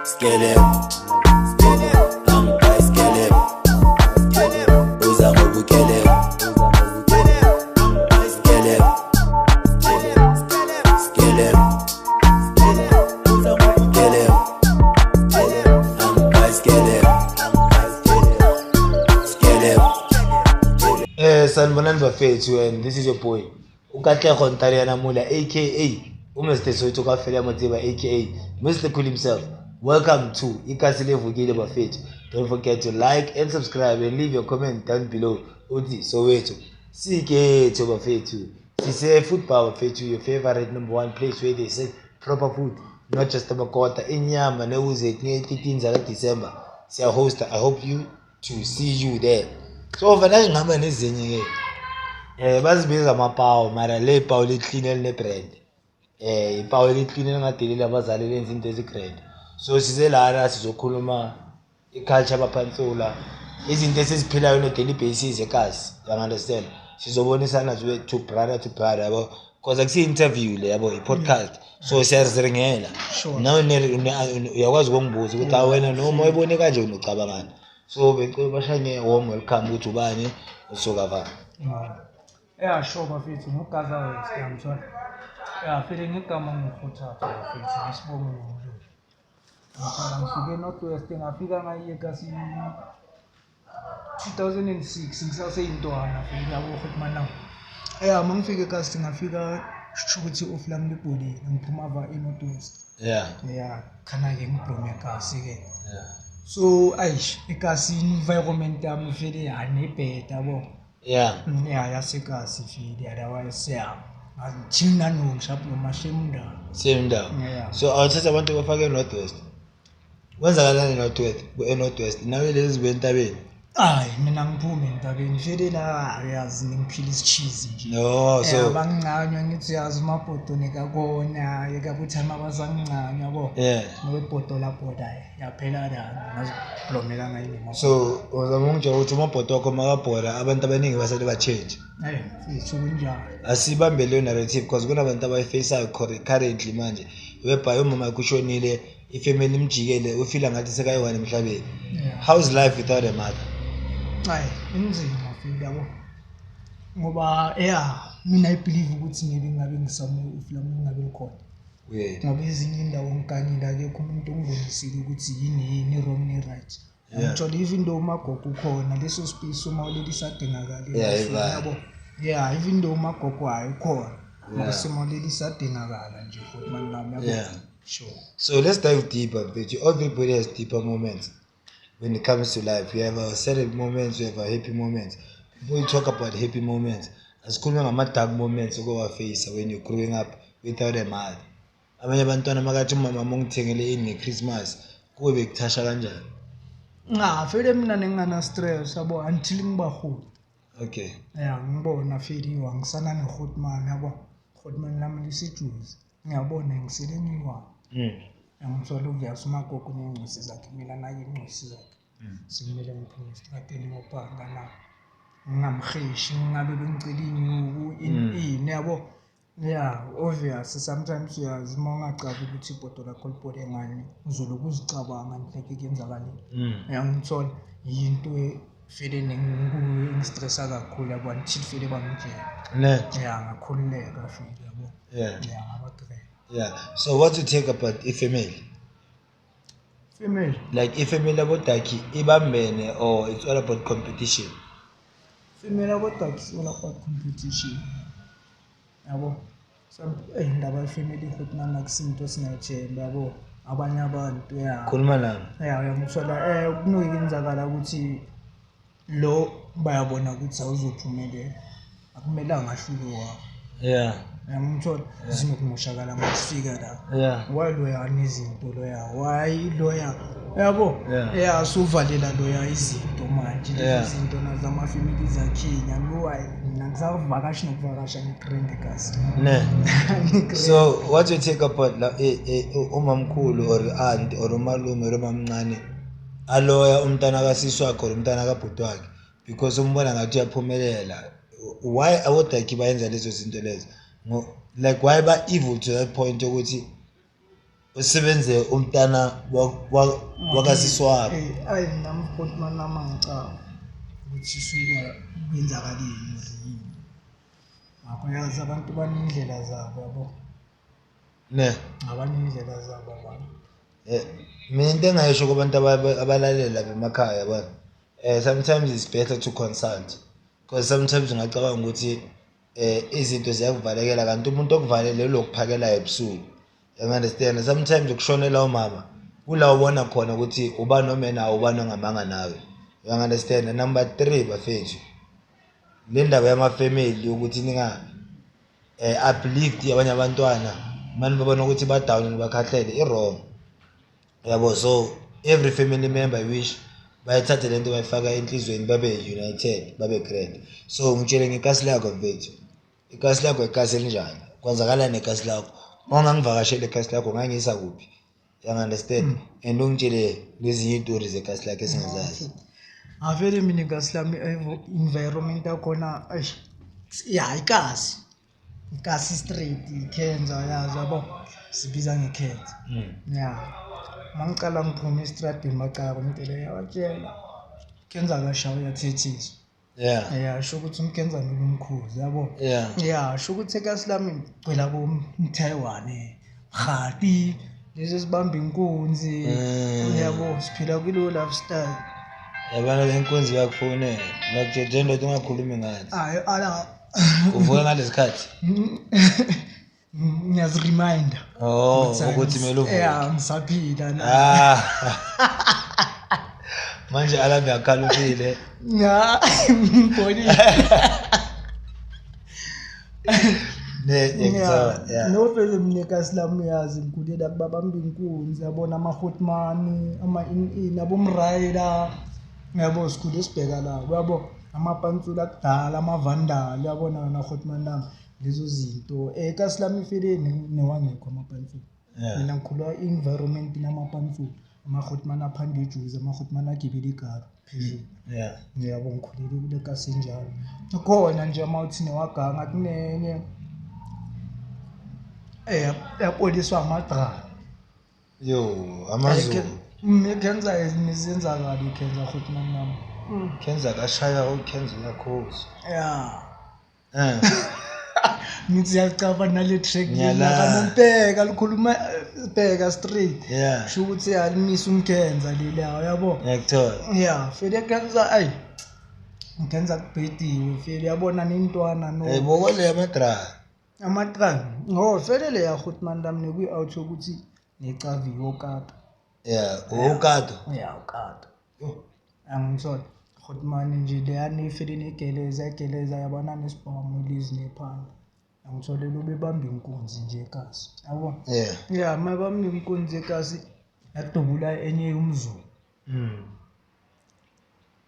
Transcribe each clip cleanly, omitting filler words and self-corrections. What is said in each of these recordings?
Skelem, angipha iskelem, uza ngobukelem, skelem, skelem, kelem, angipha iskelem, skelem. Sanibonani bafethu, and this is your boy uKatlego Ntariana Mula, aka uMr Soweto kaFela Motseba, aka Mr Cool himself. Welcome to Ikasi Levukile, bafethu. Don't forget to like and subscribe and leave your comment down below. Uthi Soweto siketho, bafethu. Sise Food Bar, bafethu, your favorite number one place where they sell proper food, not just amakota, inyama neuze nge-13 zaka December. Siya-hosta. I hope you to see you there. So vana ngihamba nezinye ke, bazibiza amapawu, mara le pawu li-clean, eline-brand, ipawu eli-clean elingadeleli abazali, lenza into ezi-grand. So size lana sizokhuluma i-culture abaphansula, izinto esiziphilayo on a daily basis ekasi, you understand? Sizobonisana to brother to brother, yabo, because akusiyi-interview le, yabo, i-podcast, so siyaziringela. Nawe uyakwazi ukungibuza ukuthi hawu wena noma uyibone kanje ucabangani. So bengicela bashanye warm welcome ukuthi ubani, usuka va. Ya, sure bafethu, nguGaza West, yangithola. Ya, vele ngegama nguKhuthatha bafethu, ngesibongo ngumlungu. Ngithola ngifike e-North West, ngafika ngayeka si 2006, ngisaseyintwana vele, yabo, ukuthi now. Ya, uma ngifika ekasi ngafika sho ukuthi off lami libholile, ngiphuma va e-North West. Ya, khana-ke ngiblome ekasi-ke. So ayish, ekasi environment yami vele anebheda, yabo. Ya, yasekasi vele, otherwise ya, thina no ngishabloma same ndawo. Same ndawo. Yeah. So awuthatha abantu bafake e-North West, kwenzakalani e-North West? E-North West nawe lezi bentabeni? Hayi, mina ngiphume entabeni vele la, uyazi, ngiphila isichizi nje. No, so Abangincanywa ngithi yazi umabhodo nekakona ekabuthama abasangincanywa, yabo. Nowebhodo labhoda yaphela la, ngaziblomela ngayinema. So uzama ukungitshela ukuthi umabhodo wakho makabhoda, abantu abaningi basele ba-change? Hayi mfethu, kunjalo. Asibambe leyo narrative, because kunabantu abayifaceayo currently manje, whereby umama wakhe ushonile, ifamily imjikele, ufila ngathi sekayi-one emhlabeni. How's life without a mother? Hayi, inzima vele, yabo, ngoba ya, mina I believe ukuthi maybe ngabe ngisame ufilm ngabe likhona ngoba ezinye indawo ngiganyile, akekho umuntu ongibonisile ukuthi yini yini wrong ne-right. Ngithola even though umagogo ukhona, leso space uma uleli sadingakala. Ivale. Yabo, yeah, even though umagogo hayi ukhona, mara simoleli sadingakala nje futhi mani nami, yabo. Sure. So let's dive deeper, mfethu. Everybody has deeper moments when it comes to life. We have our sad moments, we have our happy moments. Before we talk about happy moments, asikhulume ngama-dark moments okowaface when you're growing up without a mother. Abanye abantwana makathi umama ungithengele ini nge-Christmas, kuwe bekuthasha kanjani? Nga vele mina nengana stress, yabo, until ngibaholi. Ya, ngibona feliwa ngisana ne-hotman, yabo, hotman lami lisejuzi, ngiyabona ngisele ngiwa. Angithola uviyasa umagogo ney'ngcosi zakhe, mina nake iy'ngcosi zakhe, sekumele ngiphume esitradeni ngiyobhanga na, ngingamheshi, ngingabe bengicela inyuku ini ini, yabo. Ya, obvious, sometimes uyazi uma ungacavi ukuthi ibhodo lakho libhode ngani, uzoloku uzicabanga nhleke kuyenzakaleni. Uyangithola, yinto vele engistressa kakhulu, yabo, until vele bangitshela. Ne. Ya, ngakhululeka vele, yabo. Ya, ngaba grand. Yeah. So what's your take about ifamily? Family? Like ifamily yabodaki ibambene or it's all about competition? Family kodwa it's all about competition, yabo. Indaba yefamily futhi nami akusinto singayithemba, yabo, abanye abantu, ya. Khuluma nami. Ya, uyangithola, kunokuyenzakala ukuthi lo bayabona ukuthi awuzophumelela, akumelanga ahluke wakho. Uyangithola, zinokumoshakala masifika la. Why loya nezinto loya, why loya, yabo? Ya, suvalela loya izinto manje lezi zinto nazo amafamily zakhinya no. Hayi, mina ngisavakashi nokuvakasha, ngigrand kasi. Ne. Ngigrand. So what's your take about la, umamkhulu or aunt or umalume or umamncane aloya umntana kasisi wakhe or umntana kabhuti wakhe because umbona ngathi uyaphumelela? Why abodaki bayenza lezo zinto lezo? Like why ba evil to that point yokuthi Usebenze umntana wakasisi wakho. Ayi nami futhi manami angicaba ukuthi suka kwenzakaleni or yini. Ngakho yazi abantu baney'ndlela zabo yabo. Ne. Abaney'ndlela zabo abantu. Mina into engayisho kubantu abalalela lapha emakhaya yabona. Sometimes it's better to consult because sometimes ungacabanga ukuthi izinto ziyakuvalekela kanti umuntu okuvalele ulokuphakelayo ebusuku. You understand? Sometimes ukushonela umama kula ubona khona ukuthi ubani ome nawe ubani ongamanga nawe. You understand? Number 3 bafethu. Le ndaba yamafamily ukuthi ninga uplift abanye abantwana manje babona ukuthi ba down bakhahlele i wrong. Yabo, so every family member I wish bayithathe lento bayifaka enhlizweni babe united babe grand. So ngitshele ngekasi lakho mfethu, ikasi lakho ikasi elinjani, kwenzakalani nekasi lakho, ongangivakashela ikasi lakho ngangisa kuphi, you understand? And ungitshele lezinye izitori zekasi lakho esingazazi. Avele mina ikasi lami environment yakhona eish ya ikasi ikasi straight ikhenza yazi yabo, sibiza ngekhenza. Ya mangicala ngiphuma estradini bacala kumtele yawatshela khenza kashawa uyathethiswa. Yeah, sho ukuthi umkhenza nomkhuzi yabo. Yeah, sho ukuthi ekasi lami ngigcwela bo Taiwan, Khati, lezi sibamba inkunzi. Yabo, siphila kulo lifestyle. Yabona le nkunzi bakufonela, bakutshela indoda ungakhulumi ngathi. Hayi ala. Uvuka ngalesikhathi? Ngiyazireminder. Oh, ukuthi kumele uvuke. Yeah, ngisaphila na. Manje alarm yakhala ufile. Ya, ngibonile. Ne, exactly. Yeah. No vele mina ekasi lami uyazi ngikhulela kubabamba inkunzi yabona ama-hotman, ama-in-in, abomrayela. Yabo sikhule sibheka la, uyabo amapantsula akudala, amavandal, uyabona wena hotman lami lezo zinto. Ekasi lami ifele newangekho amapantsula. Mina ngikhula environment namapantsula, ama-hotman aphanda ijuice, ama-hotman agibela igari phezulu. Ngiyabo ngikhulele kule kasi njalo. Khona nje amawuthi newaganga kunenye yapoliswa amadrama. Yo, amaZulu. Khenza nizenzakala ikhenza futhi nami. Khenza kashaya ukhenza uyakhoza. Yeah. Ngithi yacaba nale track Ngiyala. Ngiyala likhuluma bheka straight. Yeah. Sho ukuthi alimisa umkhenza leli yabo. Ngiyakuthola. Yeah, fele khenza ayi. Ngikhenza kubhediwe fele yabona nintwana no. Eh boko le amadra. Amadra. Oh fele le ya Goodman lami nekuyi out ukuthi necavi yokata. Yeah, ukato. Yeah, ukato. Angithola. Goodman nje leyani ifele negeleza egeleza yabona nesibhamu lezi nephanda. Angitholela ubebamba inkunzi nje ekasi. Yabo? Yeah. Yeah, mabamba inkunzi ekasi yadubula enye yomzulu.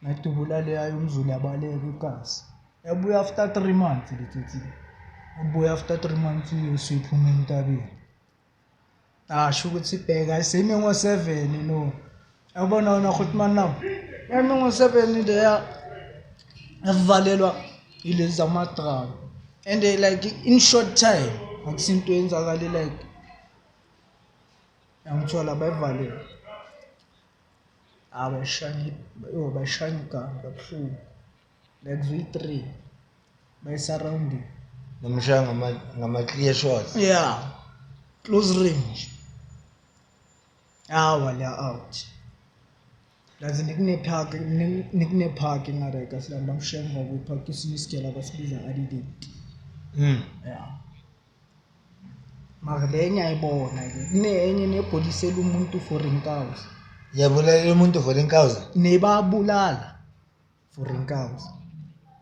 Yadubula leya yomzulu yabaleka ekasi. Yabuya after 3 months lethethe. Ubuya after 3 months uyosuphuma entabeni. Asho ukuthi bheka sime ngo7 no. Yabona wena Goodman now. Yami ngo7 leya yavalelwa ilezi zamadrama. And like in short time akusinto yenzakale like angithola bayivalele. Abashanye yo bashanye igama kabuhlungu. Like 3 bayisurrounding. Nomshaya ngama clear shots. Yeah. Close range. Awa la out. Lazi nikunepark nikunepark ngareka silamba mshenga kwepark isinikela basibiza Adelaide. Yeah. Mara le ngiyayibona ke. Kunenye nebholisela umuntu for inkawu. Yabulala umuntu for inkawu? Nebabulala for inkawu.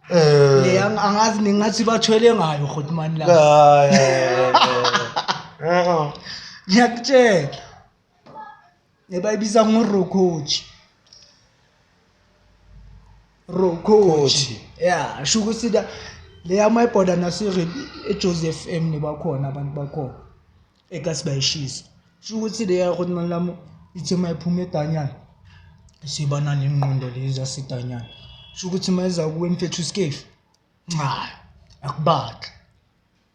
Le angazi ningathi bathwele ngayo Goodman la. Ngiyakutshela. Nebayibiza ngoRokochi. Rokochi. Yeah, sho ukuthi le yamabhoda nase eJoseph M nebakhona abantu bakhona. Ekasi bayishisa. Sho ukuthi le ya Goodman lami ithe mayiphuma edanyana. Sibana nengqondo lezi zasedanyana. Sho ukuthi mayiza kuwe mfethu Skeef. Cha, akubadla.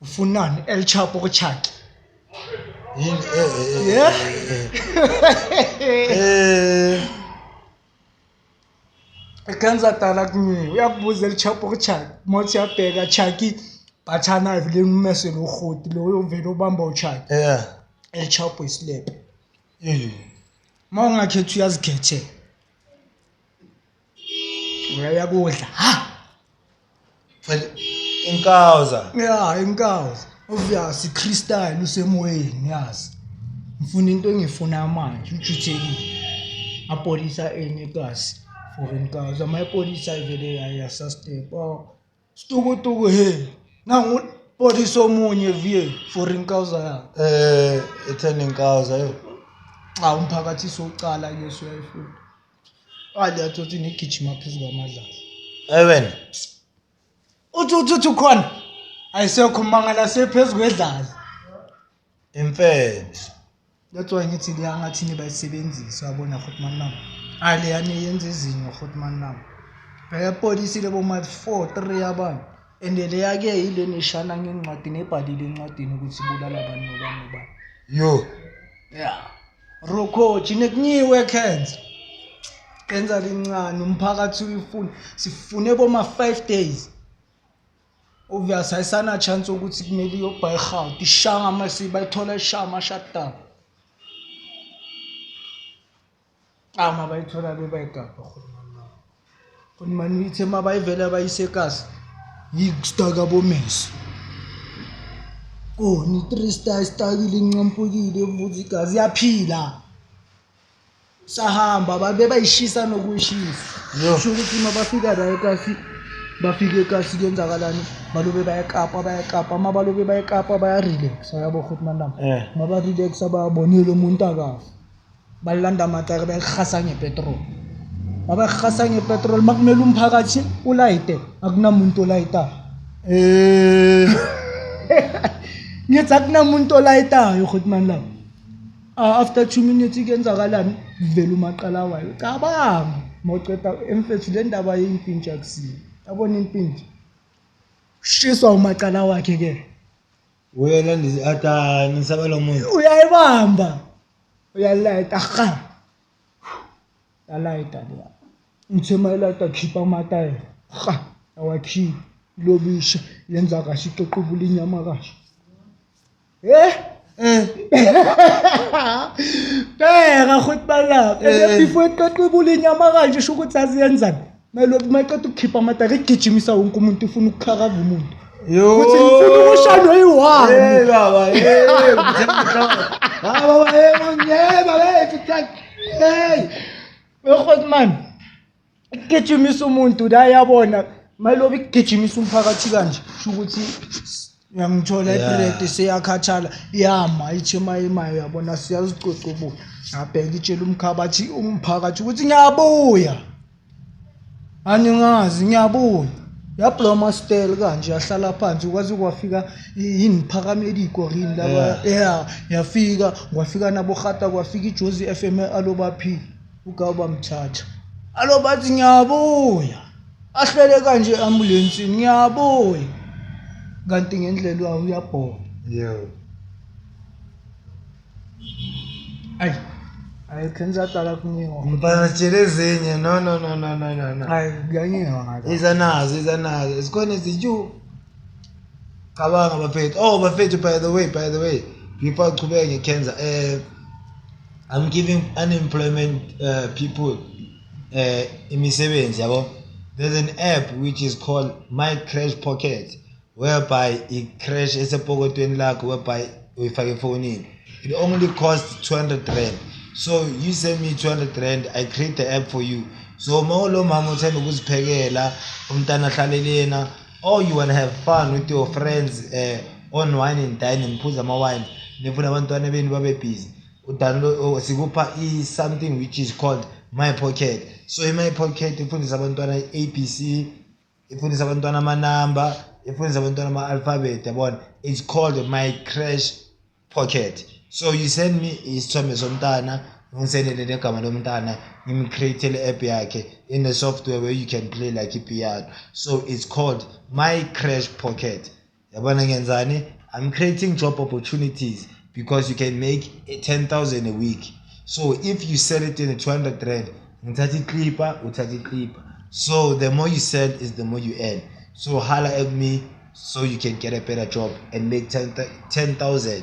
Ufunani El Chapo kuchaki. Yini Yeah. Ekhenza dala kunye uyakubuza elichapo kuchaki mothi yabheka chaki butter knife le mmese lo rhoti lo uvele ubamba uchaki. Elichapo isilepe. Uma ungakhethi uyazikhethela. Uyakudla. Ha! Phela inkawuza. Yeah, inkawuza. Obvious crystal usemoyeni yazi. Ngifuna into engifuna manje ujuthekile. Apolisa enye kasi for inkawuza. Amapolisa ivele yasastep. Oh. Stukutuku he. Nangu polisa omunye vie for inkawuza yakhe. Etheni inkawuza yo. Cha umphakathi sowucala ke suyayifuna. Ali athothi nigijima phezu kwamadlala. Eh wena. Uthi ukhona. Ayisekho mangala sephezu kwedlala. Imfene. That's why ngithi leya ngathi nibayisebenzisa yabona Grootman nami. Hayi leyani yenza izinyo Grootman nami. Bheka polisi lebo ma 4 3 yabantu. And leya ke yile nishana ngencwadi nebhalile encwadini ukuthi ibulala abantu nobani nobani. Yo. Yeah. Rokhoji nekunyiwe Kenza. Kenza lincane umphakathi uyifuna. Sifune boma 5 days. Obvious ayisana chance ukuthi kumele iyobha eGauteng ishanga mase bayithola ishaya ama shutdown. Ama bayithola bebayigabha khuluma. Khuluma ithe mabayivela bayisekasi. Yikustaka bomesi. Oh ni 3 star istakile inqampukile futhi igazi yaphila. Sahamba babe bayishisa nokuyishisa. Kusho ukuthi uma bafika la ekasi bafike ekasi kuyenzakalani balobe bayakapa bayakapa uma balobe bayakapa bayarelaxa yabo Grootman nami. Uma barelaxa bayabonile umuntu akafa. Balanda amatayara bayahasa ngepetrol. Mabahasa ngepetrol makumele umphakathi ulayite akunamuntu olayitayo. Ngithi akunamuntu olayitayo Grootman nami. After 2 minutes kuyenzakalani kuvela umaqala wayo. Cabanga mawuqeda emfethu le ndaba yempintshi akusiyo. Yabona impintshi. Shiswa umaqala wakhe ke. Wena ata nisaba lo muntu. Uyayibamba. Uyalayita ha. Yalayita leya. Ngithe mayilayita khipha amatayela. Ha. Awakhipha. Lobisha yenza kahle iqequbula inyama kahle. Bheka Grootman lapha. Before iqequbula inyama kanje sho ukuthi aziyenzani. Mayilokhu mayiqeda ukukhipha amatayela igijimisa wonke umuntu ufuna ukukharava umuntu. Yo. Ukuthi ngifuna ukushaya oyi-one. Hey baba, hey. Baba, hey hey baba, hey. Grootman. Igijimisa umuntu la yabona. Mayilobe igijimisa umphakathi kanje sho ukuthi uyangithola ibread seyakhathala iyama ithi mayimayo yabona siyazicucubula. Ngabheka itshela umkhabathi umphakathi ukuthi ngiyabuya. Aningazi ngiyabuya. Yabloma stel kanje yahlala phansi kwaze kwafika yini paramedic or yini laba yeah yafika kwafika nabo Gata kwafika iJozi FM alobaphila ugawu bamthatha alobathi ngiyabuya ahlele kanje ambulance ngiyabuya kanti ngendlela uyabhola. Yo. Ay ayi Kenza dala kunyiwa. Mfana tshele ezinye no no no no no no no. Ayi kuyanyiwa ngalo. Izanazo izanazo zikhona izinju. Cabanga bafethu. Oh bafethu by the way before aqhubeke ngeKenza I'm giving unemployment people imisebenzi yabo. There's an app which is called My Crash Pocket whereby i-crash esepokotweni lakho whereby uyifake efonini. It only costs 200 rand. So you send me 200 rand, I create the app for you. So mawulo mama uthanda ukuziphekela, umntana ahlalele yena, or you want to have fun with your friends on wine and dine and phuza ama wine, nifuna abantwana benu babe busy. Udownload sikupha i something which is called My Pocket. So in My Pocket ifundisa abantwana ABC, ifundisa abantwana amanamba, ifundisa abantwana ama alphabet yabona. It's called My Crash Pocket. So you send me isithombe somntana, ngisendele negama lomntana, ngimcreatele app yakhe in the software where you can play like a piano. So it's called My Crash Pocket. Yabona ngenzani? I'm creating job opportunities. Because you can make 10,000 a week. So if you sell it in a 200 rand, ngithatha i-clipper, uthatha i-clipper. So the more you sell is the more you earn. So holla at me so you can get a better job and make 10,000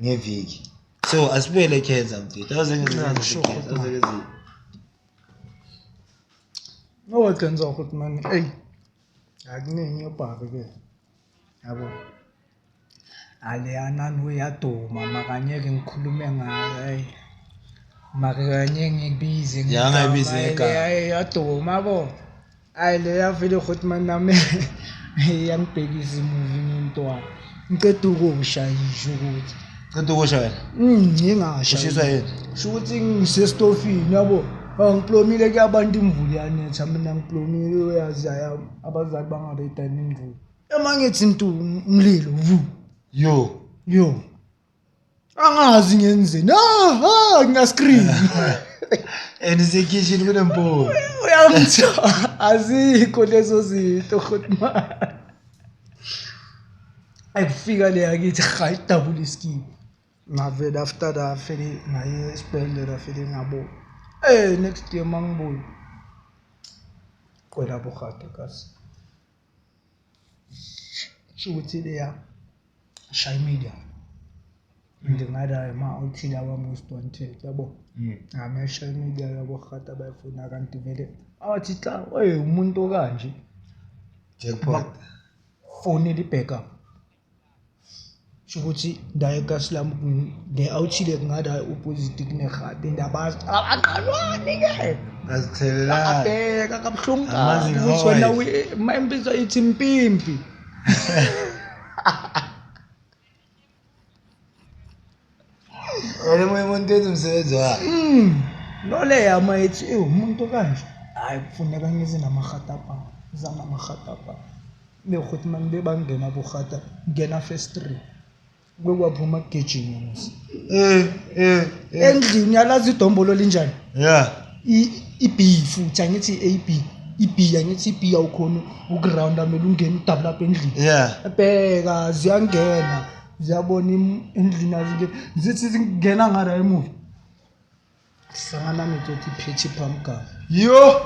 ngeviki. So asibuyele Cancer mfethu. Yeah, sure, No kenza ukuthi man, ey. Akuningi obhaka ke. Yabo. Aleyana uyaduma makanyeke ngikhulume ngayo hey. Makanye ngikubize Ya, ungayibizi ngegama. Hayi yaduma bo. Hayi leya vele ukuthi man nami yangibhekisa imovie ngintwana. Ngiceda ukusha ngisho ukuthi. Ceda ukusha wena. Ngingasha. Ushiswa yini? Sho ukuthi ngisestofini yabo. Angiplomile ke abantu imvula iyanetha mina ngiplomile uyazi aya abazali bangaredani imvula. Ema ngithi ntu umlilo vu. Yo. Yo. Angazi ngenzeni. Ah, nginga scream. And isekitchen kunempompi. Uyangithola azikho lezo zinto khotman. Ayifika le yakithi cha idabula iskip. Ngavela after that fele ngaye esibhedlela fele ngabo. Next year mangibuya. Kwela bogata kasi. Shukuthi leya shy media. Ndingada ma uthila wa most wanted yabo. Ngame shy media yabo gata bayifuna kanti vele awathi cha oye umuntu okanje Jackpot. fonela ibackup. Shukuthi ndaye kaSlam le awuthile kungada opposite kunehate ndabazi aqalwani ke. Azithelelana. Abheka kabuhlungu Amazinga ukuthi wena awayo. mayimbiza ithi impimpi. Wena moya umuntu enza umsebenzi wakhe. No leya mayithi umuntu kanje. Hayi kufuneka ngize namahatapa. Zama amahatapa. Bekuthi manje bangena bohata ngena first three. Bekwaphuma kugijima musi. Endlini yalazi idombolo linjani? Yeah. I-B futhi angithi A B. I-B angithi i-B awukhona ukurounda mele ungene udabula lapha endlini. Yeah. Bheka ziyangena. Ziyabona endlini azingena. Zithi zingena ngara emuva. Hlangana netothi iphethe phamgala. Yo.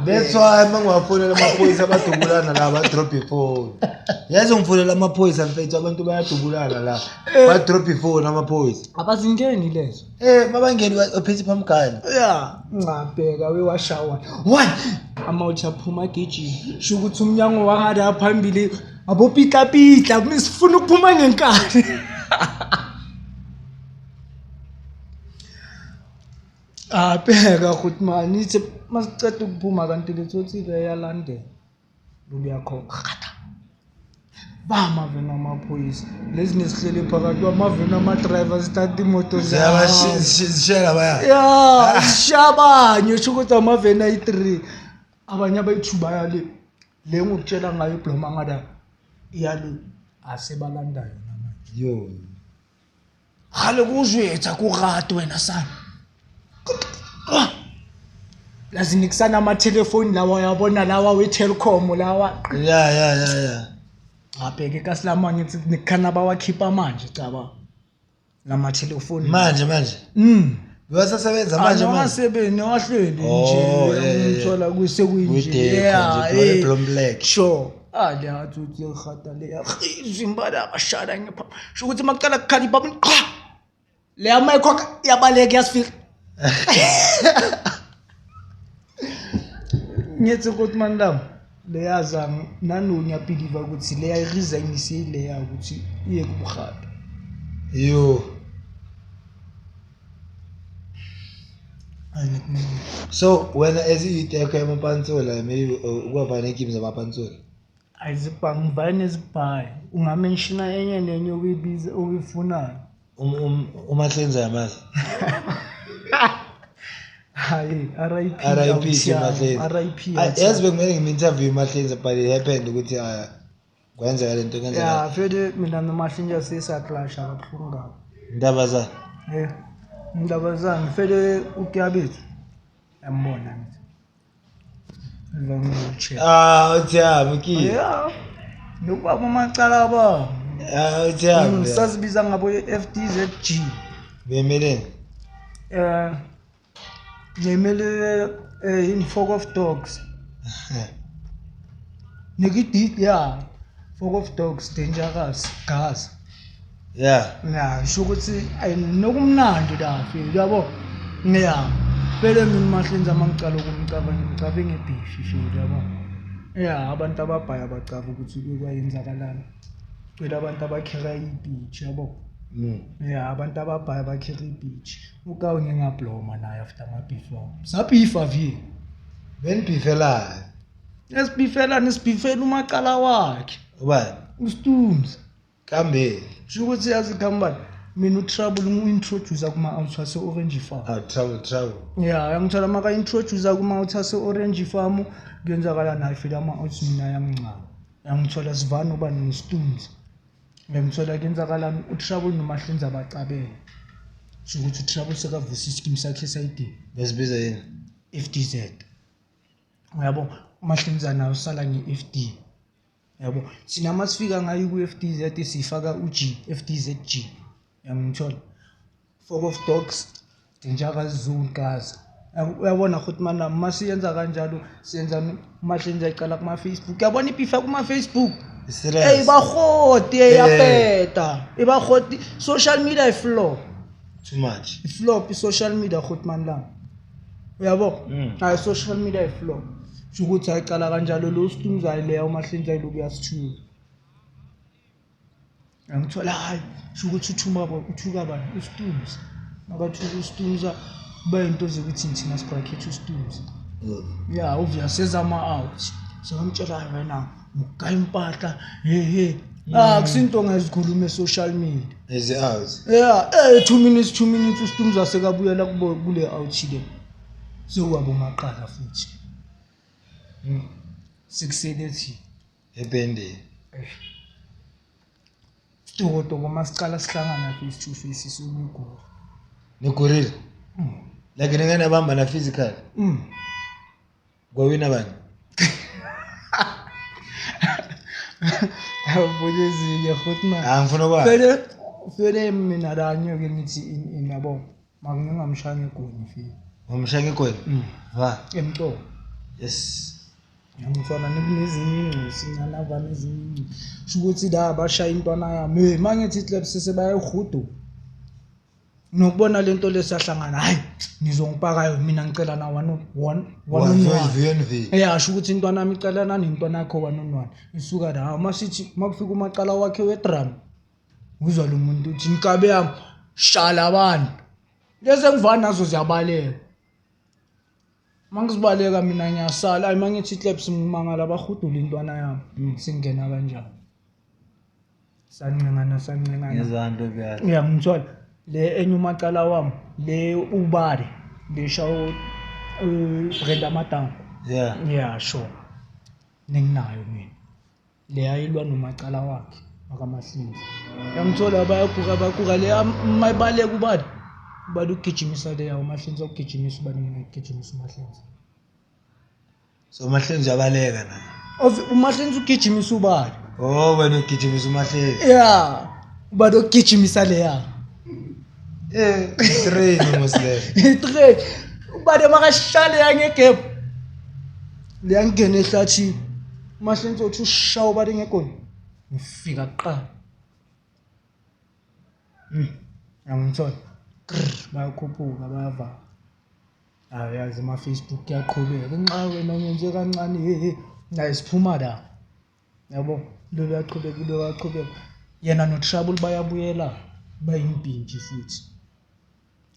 That's why mangiwafonela amaphoyisa abadubulana la ba drop ifone. Yazi ngifonela amaphoyisa mfethu abantu bayadubulana la. Ba drop ifone amaphoyisa. Abazingeni lezo. Mabangeni uphethe phamgala. Yeah, ngabheka wewashawa. One amawuthi aphuma gijima. Sho ukuthi umnyango wangada phambili abopitla pitla misifuna ukuphuma ngenkani. Abheka ukuthi man ithi masiceda ukuphuma kanti letsotsi le yalandela. Luyakhokha. Bama vena amaphoyisa. Lezi nesihlele phakathi kwamaveni ama-driver sithatha imoto zabo. Ziyabashela baya. Yeah, shabanye sho ukuthi amaveni ayi-3. Abanye abayi-2 bayale. Le ngokutshela ngayo ibloma ngada iyale asebalanda yona manje. Yo. Gale kuzwetsa ku rate wena sana. Lazi nikusana ama-telefoni lawa uyabona lawa we-Telkom lawa. Yeah. Ngabheka ekasilama ngithi nikhana bawakhipha manje caba. Lama telefoni. Manje. Basasebenza manje. Awasebenzi wahleli Oh, nje yeah. uthola kusekuyinje. Kuyidekho nje, Blom Black. Sure. Ah le athi khata le zimbala abashada ngepha. Sho ukuthi maqala kukhala ibaba qha. Le amayikhokha iyabaleka yasifika. Ngithi ukuthi mandam leyaza nanu ngiyabelieve ukuthi leya resign isileya ukuthi iye kubuhata. Yo. So wena as iyiteko yamapantsula maybe ukwavana inkim zamapantsula. Ayizibhangi nezibhayi ungamenshina enye nenye oyibiza oyifunayo. Umahlenza yamazi. Hayi RIP RIP Mahlenza. RIP. Yazi bekumele ngim-interview Mahlenza but it happened ukuthi kwenzeka lento kwenzeka. Yeah, vele mina noMahlenza sesaclasha kabuhlungu kabi. Indaba za. Indaba zami vele ukuyabethu. Yambona ngithi. Ngizongitshela. Uthi yami ki. Yeah. Nokubaba amacala ba. Ah, uthiyami. Sazibiza ngabo FDZG. Bemeleni. Ngimele in Fork of Dogs. Nikidi yeah. Fork of Dogs Dangerous Gas. Yeah. Ya, sho ukuthi nokumnandi la feel yabo. Yeah. Phela mina Mahlenza mangicala ukumcaba ngimcabe ngebeef feel yabo. Yeah, abantu ababhaya bacaba ukuthi kukwayenzakalani. Cela abantu abakhera ibeach yabo. Yeah, abantu ababhaya bakhera ibeach. Ukawu ngingabloma naye after ngabeef wami. Sabeefa vi. Benibhifelayo. Esibhifelana sibhifela umacala wakhe. Ubani? uStumza. Kambe. Sho ukuthi yazi khambani mina uTrouble ngu-introduce kuma-out wase-Orange Farm. Ah, trouble, trouble. Yeah, yangithola maka-introduce kuma-out ase-Orange Farm kuyenzakala naye fela ama-out mina yamncane. Yangithola sivana uba noStumza. Ngiyangithola kuyenzakalani uTrouble noMahlenza bacabene. Sho ukuthi uTrouble sekavusa isikimu sakhe esayidini. Besibiza yini? FDZ. Uyabo, uMahlenza naye usala nge-FD. Yabo, thina masifika ngayo ku-FDZ sifaka u-G, FDZG. Yangithola. Fork of Dogs, Dangerous Zone Gaza. Uyabona ukuthi mana masiyenza kanjalo siyenza uMahlenza icala kuma Facebook. Uyabona ibifa kuma Facebook. Serious. Hey bahoti eyapeta. Ibahoti social media iflow. Too much. Iflop i-social media hotman lami. Uyabo? Hayi social media iflop. Sho ukuthi ayicala kanjalo lo Stumza leya uMahlenza iloku yasithuka. Ngithola hayi sho ukuthi uthuma uthuka bani uStumza. Makathuka uStumza kuba into zokuthi thina sibracket uStumza. Yeah, obvious sezama out. Sekamtshela hayi wena ugaya impahla hey hey. Ah kusinto ongazikhuluma e-social media. Is out. Yeah, 2 minutes 2 minutes uStumza sekabuyela kubo kule out le. Sewabo maqala futhi. Sikuselethi Ebhende. Sitokotoko masicala sihlangana face to face sokugula. Nigurile. Like ninganabamba na physical. Kwawina bani? Awubulezike futhi man. Ah, ngifuna ukwazi. Fele fele mina la nyoke ngithi in yabo. Makungingamshaya ngegoni fike. Ngomshaya ngegoni. Va. Emqondo. Yes. Ngiyangithola nekunezinye ingcosi nalava nezinye ingcosi. Sho ukuthi la bashaya intwana yami. Hey mangithi clap sese bayayihudu. Nokubona lento lesahlangana hayi ngizongipaka mina ngicela na 1 1 1 1. V and V. Yeah, sho ukuthi intwana yami icelana nentwana yakho 1 on 1. Isuka la masithi makufika umacala wakhe wedrum. Uzwa lo muntu uthi inkabe yami shala abantu. Lezi ngivana nazo ziyabaleka. Mangizibaleka mina ngiyasala ayi mangithi claps ngimangala bahudula intwana yami. Singena kanjani? Sancengana sancengana. Ngezanto byalo. Uyangithola le enye umacala wami le ubale le shawo Brenda Matango. Yeah. Yeah, sure. Ninginayo mina. Le ayilwa nomacala wakhe wakaMahlinzi. Uyangithola bayaguka baguka le mayibaleka ubani? Ubani ugijimisa le yawo uMahlinzi ugijimisa ubani mina ngigijimisa uMahlinzi. So uMahlinzi uyabaleka na. UMahlinzi ugijimisa ubani? Oh, wena ugijimisa uMahlinzi. Yeah. Ubani ugijimisa leya? Train mos le. Train. Ubani makashale yangegap. Liyangena ehlathini. UMahlinzi uthi ushawa ubani ngegoni. Ngifika kuqala. Angithola. Bayakhuphuka bayavala. Hayi yazi ama Facebook kuyaqhubeka. Nxa wena ngenze kancane hey naye siphuma la. Yabo lo uyaqhubeka lo uyaqhubeka. Yena no Trouble bayabuyela bayimpintshi futhi.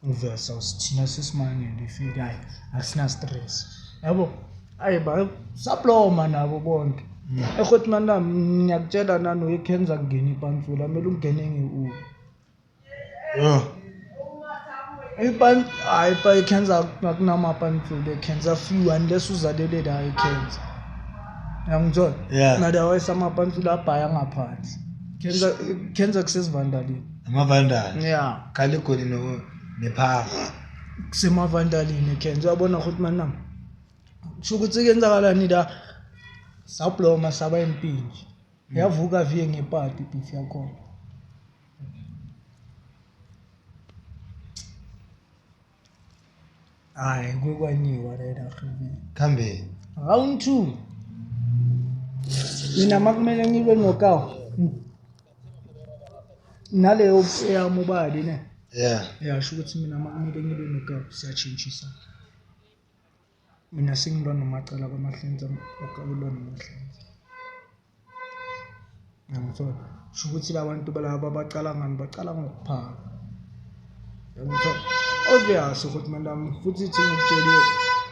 Uvesa usithina sesimangele ifike hayi asina stress. Yabo ayi ba saploma nabo bonke. Ekhotman lami ngiyakutshela nano eKenza kungena ipantsula kumele ungene nge-U. Oh. Ipan hayi pa eKenza akunamapantsula eKenza few unless uzalele la eKenza. Uyangithola? Yeah. Otherwise amapantsula abhaya ngaphandle. Kenza kusesivandalini. Amavandali. Yeah. Khala igoli no nephaka. Kusemavandalini eKenza uyabona ukuthi manami. Kusho ukuthi kuyenzakalani la sabloma saba impinji. Yavuka viye ngepati beef yakhona. Hayi, kukwanyiwa rena khibi. Khambe. Round 2. Mina makumele ngilwe nokaw. Naleyo eyamubali ne. Yeah. Yasho ukuthi mina makumele ngilwe nokaw siyatshintshisa. Mina sengilwa nomacala kwamahlenza ukulwa nomahlenza. Ngiyangithola. Sho ukuthi la bantu balaba bacala ngani bacala ngokuphaka. Ngiyangithola. Obvious ukuthi mina futhi ithi ngikutshele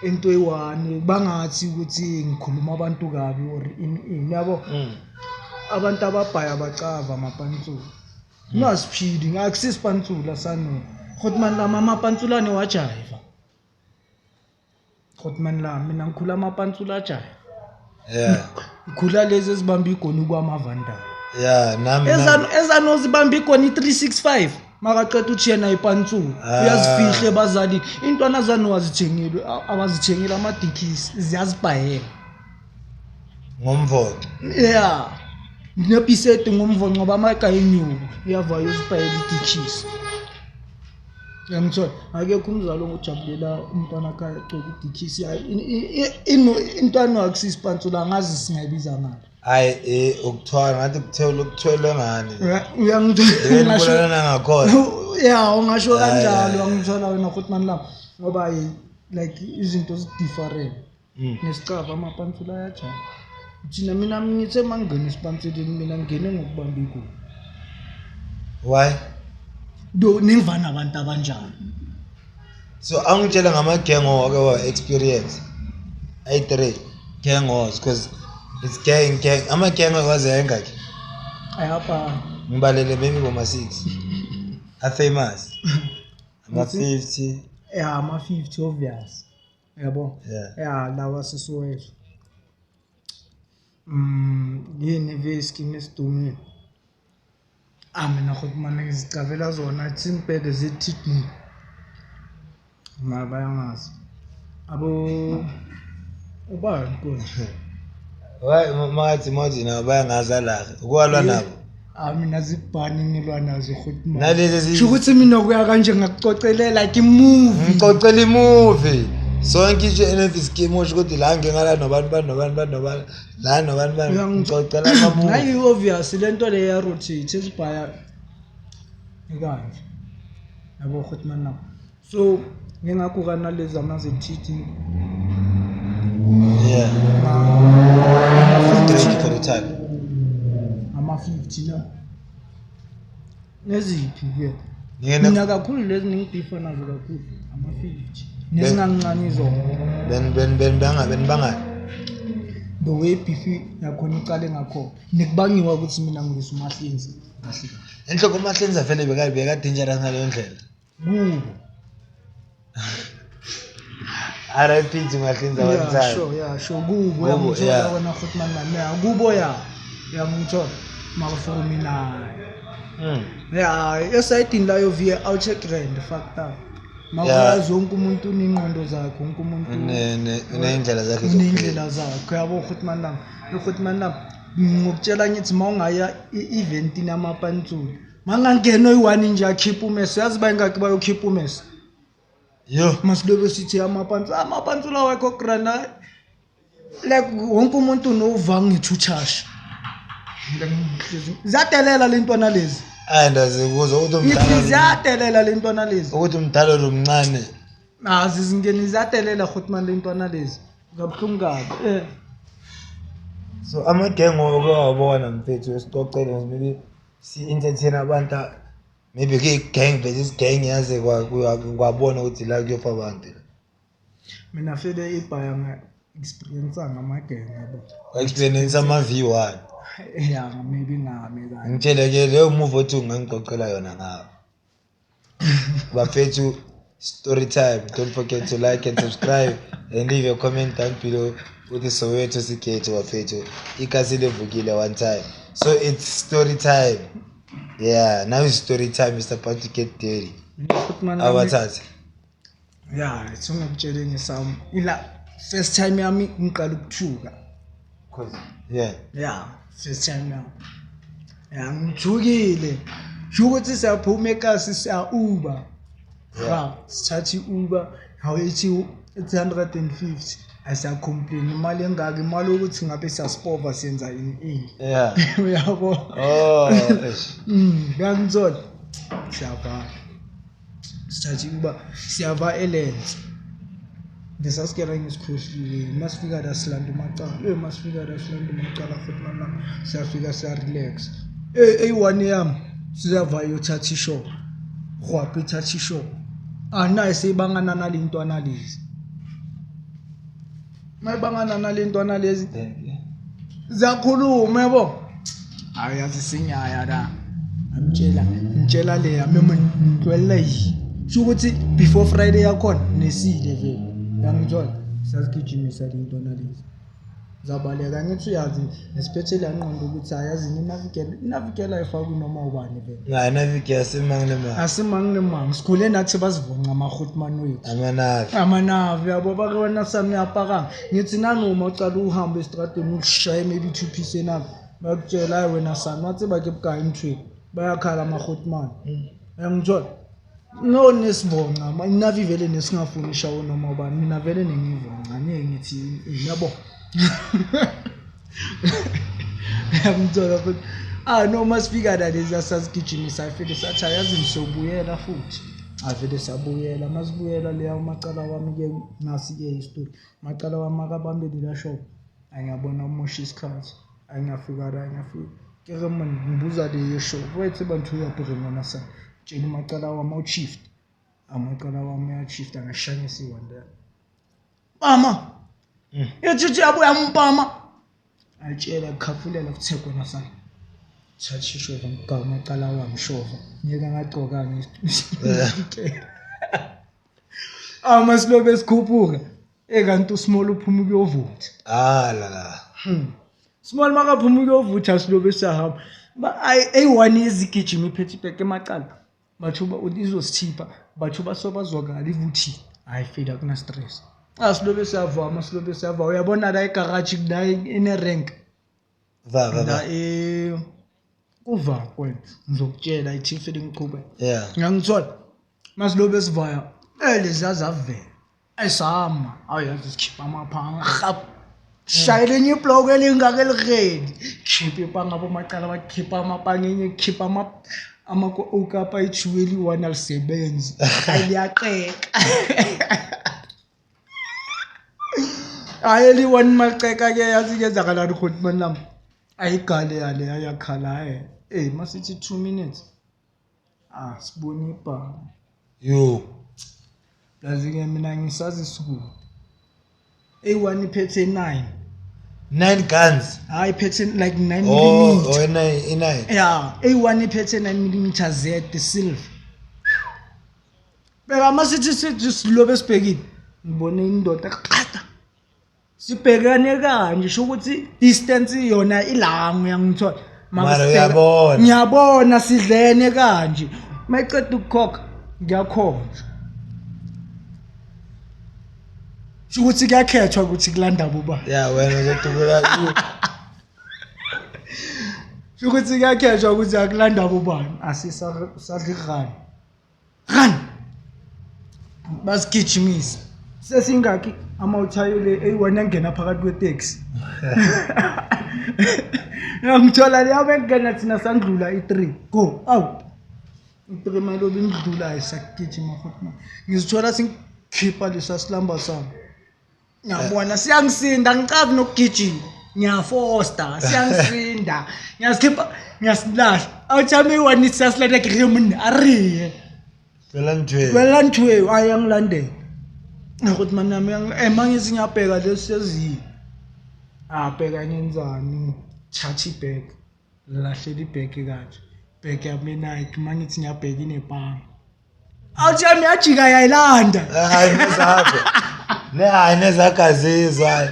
into eyi-one bangathi ukuthi ngikhuluma abantu kabi or ini ini yabo. Abantu ababhaya bacava amapantsula. Nasiphili ngakusisipantsula sano. Khotman lama amapantsula newajiva. Khotman lami mina ngikhula amapantsula ajiva. Yeah. Ngikhula lezi ezibamba igoni kwamavandala. Yeah, nami. Ezano zibamba igoni 365 makaqeda uthi yena ipantsula. Ah. Uyazifihla ebazalini. Intwana zano wazithengile abazithengile amadikisi ziyazibhayela. Ngomvoco. Yeah. Nebhiseti ngomvoco ngoba amagaya inyuku uyavaya uzibhayela idikisi. Uyangithola akekho umzali ongojabulela umntwana akhe agcoke idikisi. Intwana akusisipantsula angazi singayibiza ngani. Hayi ukuthwala ngathi kuthwele kuthwelwe ngani. Uyangithola Ngibulalana ngakhona. Ya ungasho kanjalo Hayi. angithola wena Khotman lami ngoba like izinto zi-different. Nesicava amapantsula ayajama. Thina mina ngithe mangingena esipantsuleni mina ngingene ngokubamba igoli. Why? Do ningivana abantu abanjani? So angitshela ngama-gang wake wa experience. Ayi-3 gang wars because it's gang gang. Ama-gang waze ayengakhi? Ayapana. Ngibalele maybe boma-6. A-famous. Ama-50. Ya ama-50 obvious. Yabo. Yeah. Ya lawa sesiwethu. Yini veski nesidumile. Ah mina Khotman ngizicavela zona thimbheke ze-TD. Ma bayangazi. Abo ubani konje? Why makathi mawuthi nabo bayangazi la ukwalwa nabo. Ah mina zibhani ngilwa nazo Khotman. Nalezi Sho ukuthi mina kuya kanje ngakucocelela like imovie. Ngicocela imovie. Sonke isho NF scheme usho ukuthi la ngingala nobantu bani nobantu bani nobani la nobantu bani ngicocela ama-movie. Hayi obvious lento le ya rotate esibhaya ikanje. Yabo Khotman na. So ngingakuka nalezi ama ZTT. Yeah. Thank you for the time. Ama-50 na. Neziphi ke? Ngene Mina kakhulu lezi ngibhifa nazo kakhulu ama-50. Nezingancane izona. ben ben ben banga ben banga. The way beef yakhona iqale ngakho. Nekubangiwa ukuthi mina ngilwisa uMahlenzi kahle kahle. Enhloko uMahlenzi vele beka dangerous ngaleyo ndlela. Kubo. RIP to Mahlenzi one Yeah, time. sure, yeah, sure. Kubo Kubo, yangithola yeah. wena Khotman nami. Yeah, kubo ya. Yangithola. Mara mina. Yeah, esayidini layo via outside grand fucked up. Makuyazi wonke umuntu unengqondo zakhe, wonke umuntu Uneyindlela zakhe uneyindlela zakhe. Yabo Khotman lami. Khotman lami ngokutshela ngithi mawungaya e-eventini yamapantsula. Mangangena oyi-one nje akhipha umese, yazi bayingaki bayokhipha umese. Yo. Masilobe sithi amapantsula, amapantsula wakho grand like wonke umuntu unova ngithuthasha. Ziyadelela le ntwana lezi. Ayi ndazikuza ukuthi Ngithi umdala ziyadelela le ntwana lezi. ukuthi umdala or umncane. Azi zingeni ziyadelela Khotman le ntwana lezi. Kabuhlungu kabi. So ama-gang oke wabona mfethu esicocele maybe si-entertain abantu maybe kuyi-gang versus gang yaze kwabona ukuthi la kuyofa abantu. Mina fele ibhaya nga-experience ngamagenge yabo. Wa-experience ama-V1. Yeah, maybe ngami kanye. Ngitshele ke leyo movie othi ungangixoxela yona ngawo. Bafethu, story time. Don't forget to like and subscribe and leave your comment down below. Uthi Soweto sikhethu bafethu. Ikasi levukile one time. So it's story time. Yeah, now it's story time. It's about to get dirty. Abathathe. Yeah, singakutshele ngesami. Ila first time yami ngiqala ukuthuka. Cause yeah. Yeah, first time now. Ya ngithukile. Sho ukuthi siyaphuma ekasi siya Uber. Yeah. Ha, sithatha i-Uber, hawu ithi it's 150. Asiyacomplain imali engaka imali ukuthi ngabe siyasipova senza ini ini. Yeah. Uyabo? Oh, eish. Ngiyangithola. Siyava. Sithatha i-Uber, siyava eLens. Lesasikela ngisikhohlile masifika la silanda umacala masifika la silanda umacala futhi malanga siyafika siya-relax eyi-one yami siyava yothatha ishop hwapha ithatha ishop anayi seyibangana nale ntwana lezi mayibangana nale ntwana lezi ziyakhuluma yabo hayi yazi sinyaya la amtshela ngitshela leya meme ngitwela yi sho ukuthi before Friday yakhona nesile vele yangithola sazigijimisa le ntwana lezi zabaleka ngithi uyazi nesiphethe la ngqondo ukuthi ayazi inavikela inavikela ayifakwi noma ubani vele. Hayi naviki asimang le mang. Asimang le mang sikhule nathi bazivonca amahotman wethu. Amanavi. Amanavi yabo bake wena sami uyapakama ngithi nanoma ucala uhambe esitradeni ushaye maybe two piece enavi bakutshela hayi wena sami wathi bake bukayi emthweni bayakhala amahotman uyangithola no nesivonca inavi vele nesingafuni ishawo noma ubani mina vele nengivonca ngeke ngithi yabo uyangithola futhi ah noma sifika la lezi asasigijimisa afike sathi ayazi ngisobuyela futhi avele sabuyela masibuyela leya umacala wami ke nasi ke isitori macala wami akabambe lela shop angiyabona umosha isikhathi angiyafika la ngiyafika ke re man ngibuza le shop wethe bantu uyabheke ngona sa tshela umacala wami awushift amacala wami uyashift angashanyisa iwanda mama ithi yabuya mpama ayitshela khafulela kuthekwe nasana thatha ishova ngigama amacala wami shova ngeke ngagqokanga amasilobe esikhuphuka ekanti usmall uphuma ukuyovutha Ah la la. Small makaphuma ukuyovutha silobe siyahamba eyi-one izigijima iphethe ibheke emacala batho izosithipha batho basobazwakala ivuthile hhayi fela akuna stress ah silobe siyavama silobe siyava uyabona la egaraji la ine-rank Va va la va. kuva kwena ngizokutshela ithi fele ngiqhubeke Yeah. ngiyangithola masilobe sivaya leziya zavela ayisama awuyazi sikhipha amaphanga rhap shayela enye ibloko elingaka eliredi khipha ipanga abomacala bakhipha amapanga enye khipha okapa ithiwe eliyi-one alisebenzi hayi liyaqeka hayi eliyi-one maliceka-ke yazi kuyenzakalani khona nami ayigale yale ayakhala hayi eyi masithi 2 minutes ah sibone ibhamu Yo. yazi-ke mina ngisazi isikude eyi-one iphethe 9 9 guns. hayi iphethe like 9 Oh, millimeter oh 9 9. ya eyi-one iphethe 9 millimeter z silver bheka masithi sithi silobe sibhekile ngibone indoda qatha sibhekane kanje sho ukuthi distance yona ilanga uyangithola Mara uyabona. ngiyabona sidlene kanje mayiceda ukukhokha ngiyakhonjwa sho ukuthi kuyakhethwa ukuthi kulanda bobani Yeah, wena uzodubula. sho ukuthi kuyakhethwa ukuthi akulanda bobani asisadla irani rani basigijimisa sesingakhi amawuthayile eyi-one angena phakathi kweteksi ngithola leyo engena thina sandlula i-three go out i-three malobe indlulayo sakugijima futhi ma ngizithola singikhipha lesa silamba sami ngiyabona siyangisinda ngicavi nokugijima ngiyafosta siyangisinda ngiyasikhipha ngiyasilahla awuthami eyi-one siyasilahla kirimunne ariye Phela nthwe. wela ntho ayi yangilandela ukuthi manami mangithi ngiyabheka lesi seziyi abheka ngenzani thatha ibhek lahlela ibhek kanje bhek yami Nike mangithi ngiyabheka inepanga awuthi yami yajika yayilanda Hayi nezakho. Ne hayi nezakazizwa. hayi.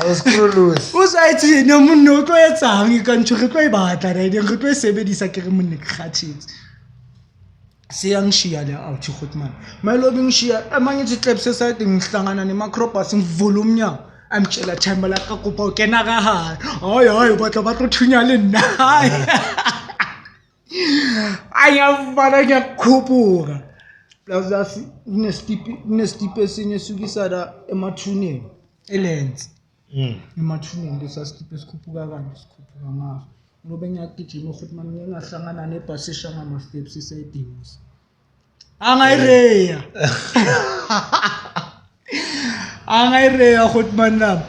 Awusikhululusi. uzayithi monna o tlo etsang ka ntho re tlo e batla raedeng re tlo e sebedisa ke re monne ke kgathetse seyangishiya le awuthi hotman mayilobe ngishiya mangithi tlebse side ngihlangana nemacrobus ngivula umnyango A mptšela time la ka kopa o kena ka gare. Hayi hayi batla ba tlo thunya le nna. Ayafana ngiyakhuphuka. Plus kunestipi esinye esukisa la emathuneni elensi. Emathuneni lesa stipi esikhuphuka kanje sikhuphuka ngaso. Ngoba ngiyagijima futhi manje ngike ngahlangana nebhasi esha ngama-steps isayidinisa. Angayireya. Angayireya futhi mani nami.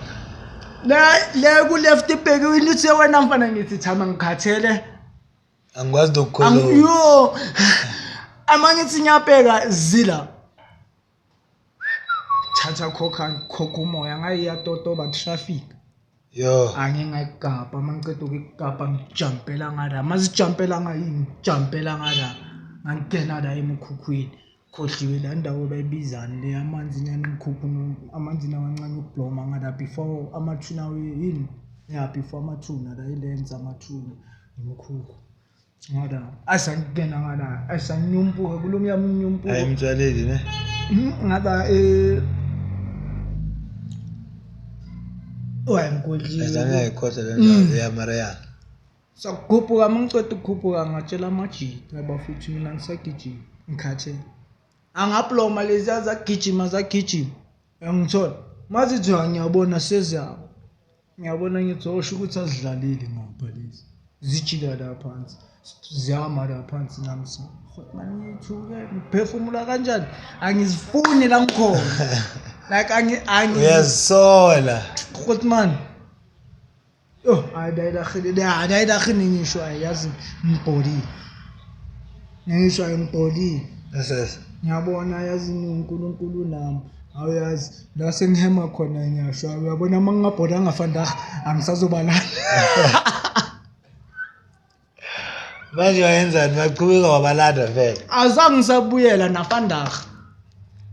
Le le ku left ibheke uthe wena mfana ngithi thama ngikhathele. Angikwazi nokukhuluma. Yo. Ama ngithi ngiyabheka zila. Thatha khokha khokha umoya ngayiyatotoba traffic. Yo. Angike ngayigabha uma ngiceda ukuyigabha ngijampela ngala. Mazijampela ngayini ngijampela ngala. Ngangena la emkhukhwini. Khohliwe la ndawo bayibizani le amanzi nyana umkhukhu amanzi nawancane ukubloma ngala before amathuna yini? Yeah before amathuna la ilenza amathuna imkhukhu. Ngala asangena ngala asanyumpuka kulomya mnyumpuka. Hayi mtswaleli ne. Ngaba Wayengikhohliwe. Azange ngayikhohlwa le ndawo ya mara ya. Sakukhuphuka uma ngiceda ukukhuphuka ngatshela amajita bafethu mina ngisagijima ngikhathele. Angaploma leziya zagijima zagijima. Uyangithola? Mazithiwa ngiyabona seziyabo. Ngiyabona ngithi osho ukuthi azidlaleli ngapha lezi. Zijika la phansi. Ziyama la phansi nami mani ngithuke ngiphefumula kanjani? Angizifuni la ngikhona. Like angi angi Uyazisola. Groot man. Yo, hayi dayidahile, dayidahile ngisho ayi yazi ngibhodile. Ngisho ayi ngibhodile. Yes. Ngiyabona yazi uNkulunkulu nami. Awuyazi la sengihema khona ngiyasho uyabona uma ngingabhoda ngafanda angisazoba lana. Manje wayenzani waqhubeka wabalanda vele. Azange ngisabuyela nafandag.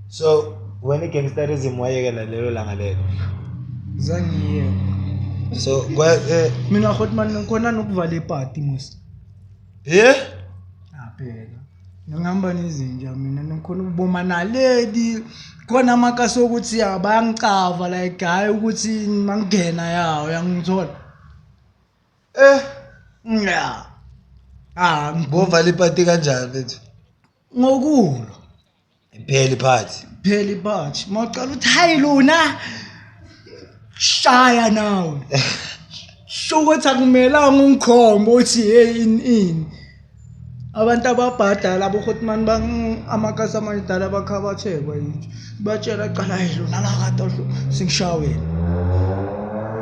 So wena i-gangsterism wayekela lelo langa lelo. Zangiye. So kwa Mina groot man ngikhona nokuvala ipati mos. yeah? Aphela. Ngihamba nezinja mina ngikhona ukuboma naledi khona amakasi okuthi ya bayangicava like hayi ukuthi mangena yawo uyangithola. Yeah. Ah Bovala ipati kanjani mfethu? ngokulwa Iphela iphathi. phela iphathi mawuqala uthi hayi lona shaya nawe. Sho ukuthi akumelanga ungikhombe uthi hey in in. Abantu ababhadala abohotman bang amakasi amadala bakhabathekwa yithi. Batshela qala hayi lona la kade singishaya wena.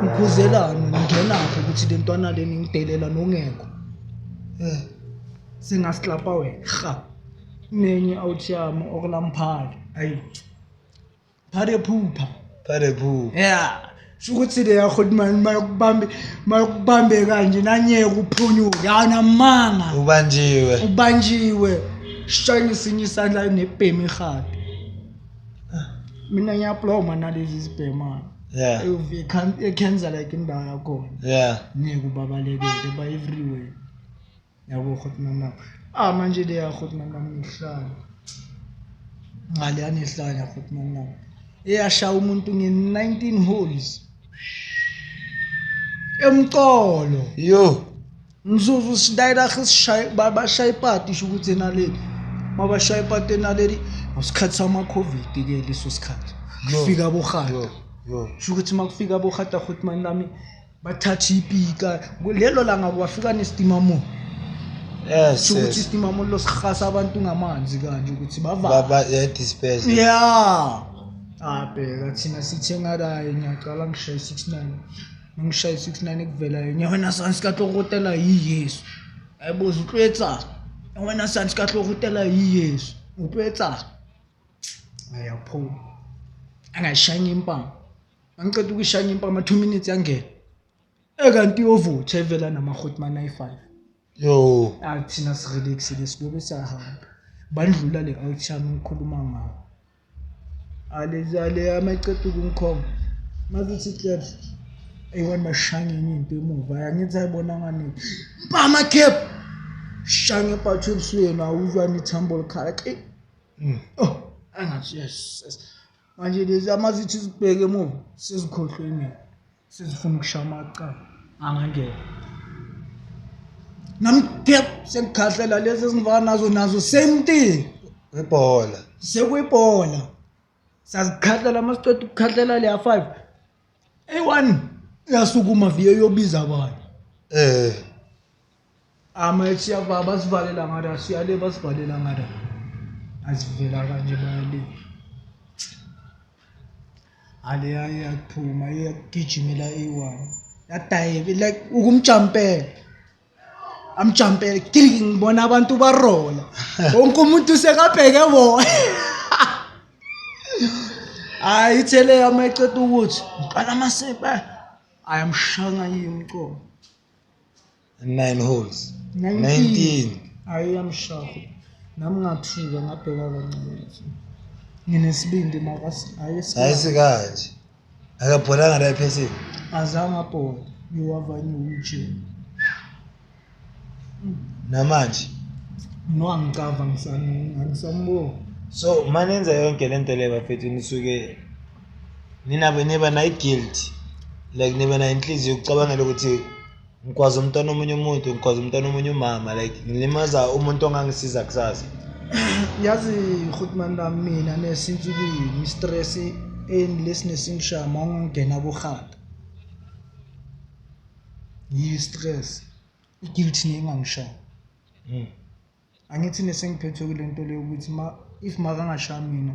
Ngikhuzelani ngingenaphi ukuthi le ntwana le ningidelela nongekho. Singasiklapa wena. Ha. Nenye out yami okulamphali. Hayi. Phale phupha. Phale phu. Yeah. Sho ukuthi le yakho man mayokubambe mayokubambe kanje nanyeke uphunyuke awunamanga. Ubanjiwe. Ubanjiwe. Shaya isinye isandla nebhemi ihadi. Mina ngiyaploma nalezi zibhemana. Yeah. Ekhenza like indawo yakhona. Yeah. Ngeke ubabalekele ba everywhere. Yabo Grootman nami. Ah manje le ya Grootman nami ngihlala. Ngale yanehlanya Grootman nami. Eyashaya umuntu nge-19 holes. Emqolo. Yo. Mzuzu sidayila sishaye bashaya ipati isho ukuthi enaleli. Mabashaya ipati enaleli isikhathi sama COVID ke leso sikhathi. Kufika abohata. Yo. Yo. Sho ukuthi makufika abohata Grootman nami bathatha ipika lelo langa kwafika nestimamo. Yes. Sho ukuthi yes. istimamo lo sihasa abantu ngamanzi kanje ukuthi bavale. Baba yeah disperse. Yeah. Ah bheka thina sithenga la ngiyaqala ngishaye 69. Ngishaye 69 ekuvela yena wena sansi ka tlo rotela yiYesu. Ayibuza utlwetsa. Wena sansi ka tlo rotela yiYesu. Utlwetsa. Ayaphuma. Angashaya impama. Angiceda ukuyishaya impama 2 minutes yangena. Ekanti iyovutha evela nama-Grootman ayi-5. Yo. Ah thina sirelaxile silobe siyahamba. Bandlula le out yami ngikhuluma ngayo. Alezi ale amaceda ukungikhomba. Mazithi claps. Eyiwani bashaya enye into emuva angithi ayibona ngani. Mpama cap. Shaya ipathu ebusweni awuzwa nithambo likhala. Oh, angathi yes. yes. Manje lezi amazithi zibheke emuva sezikhohlwe mina, sezifuna ukushaya amacala angangena. Nami gap sengikhahlela lezi ezingivaka nazo nazo same thing. Ibhola. Sekuyibhola. Sazikhahlela masiqeda ukukhahlela leya 5. A1 yasukuma viye yobiza abanye. Ama ethi siyava basivalela ngala siyale basivalela ngala. Azivela kanje bayale. Ale yaphuma iyagijimela A1. Yadive like ukumjumpela. Amjumpele kiki ngibona abantu barola. Wonke umuntu sekabheke bona. Hayi ithele yami eceda ukuthi ngiqala amasepa. Ayamshanga yimco. 9 holes. 19. 19. Hayi yamshaya. Nami ngathuka ngabheka kancane. Nginesibindi makasi hayi Hayi sikanje. Akabholanga la ephesini. Azange abhole. Ngiwavanye wheelchair. Namanje. No angicava ngisambona. So manenza yonke lento le bafethu nisuke ninabe niba nayi guilt. Like niba nayo inhliziyo yokucabangela ukuthi ngikwazi umntwana omunye umuntu, ngikwazi umntwana omunye umama, like ngilimaza umuntu ongangisiza kusasa. Yazi Khutman lami mina nesintu kuyini stress enilesinesingishaya mawungena kuhata. Yi stress. I-guilt nengangishaya. Angithi nesengiphethwe kule nto leyo ukuthi ma if makangashaya mina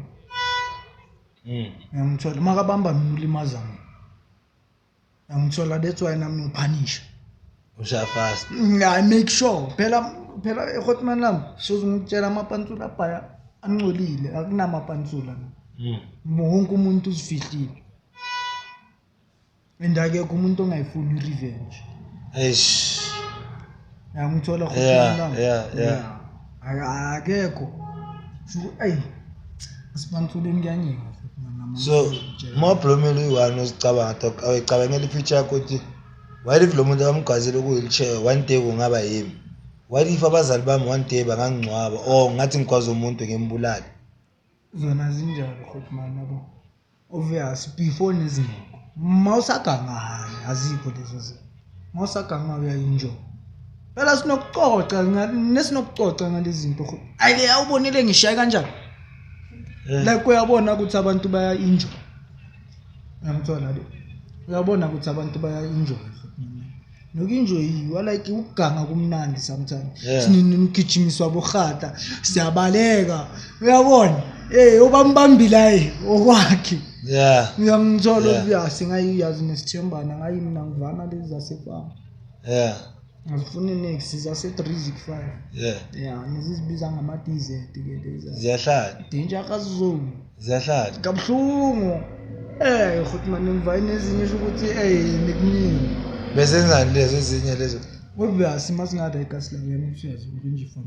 ngiyangithola makabamba mina ulimaza mina. Ngiyangithola, that's why nami ngiphanisha. Ushaya fast. I make sure phela phela eHotman lami soze ngikutshela amapantsula abhaya angcolile akunamapantsula. Wonke umuntu uzifihlile. And akekho umuntu ongayifuni i-revenge. Eish. Ngiyangithola Yeah, Hotman lami. yeah. Akekho. Ayi sipantsuleni kuyanyika Hotman lami. So mawubhlomile uyi-one uzicabanga dog awuyicabangela i-future yakho ukuthi what if lo muntu abamgwazile ku-wheelchair one day kungaba yimi? What if abazali bami one day bangangcwaba or ngathi ngigwaze umuntu ngimbulale? Zona zinjalo Hotman yabo. Obvious before nezingekho. Mawusaganga hayi azikho lezo zinto. Mawusaganga uyaenjoy. Phela sinokucoca nesinokucoca ngalezi zinto. Ayi le awubonile ngishaye kanjani? Like uyabona ukuthi abantu baya enjoy. Uyamthola le. Uyabona ukuthi abantu baya enjoy. Nokunjoyiwa like ukuganga kumnandi sometimes. Sinigijimiswa bohata siyabaleka. Uyabona? Ubambambile hayi okwakhe. Yeah. Uyangithola obvious ngayiyazi nesithembana ngayi mina ngivana lezi zasefama. Yeah. Ngifuna next zase 365. Yeah. Yeah, ngizibiza ngama DZ ke lezi. Ziyahlala. Danger zone. Ziyahlala. Kabuhlungu. Khotman ngivayine ezinye ukuthi nikuningi. Besenzani lezo ezinye lezo? Obvious masingada ikasi la yena usiyazi orange farm,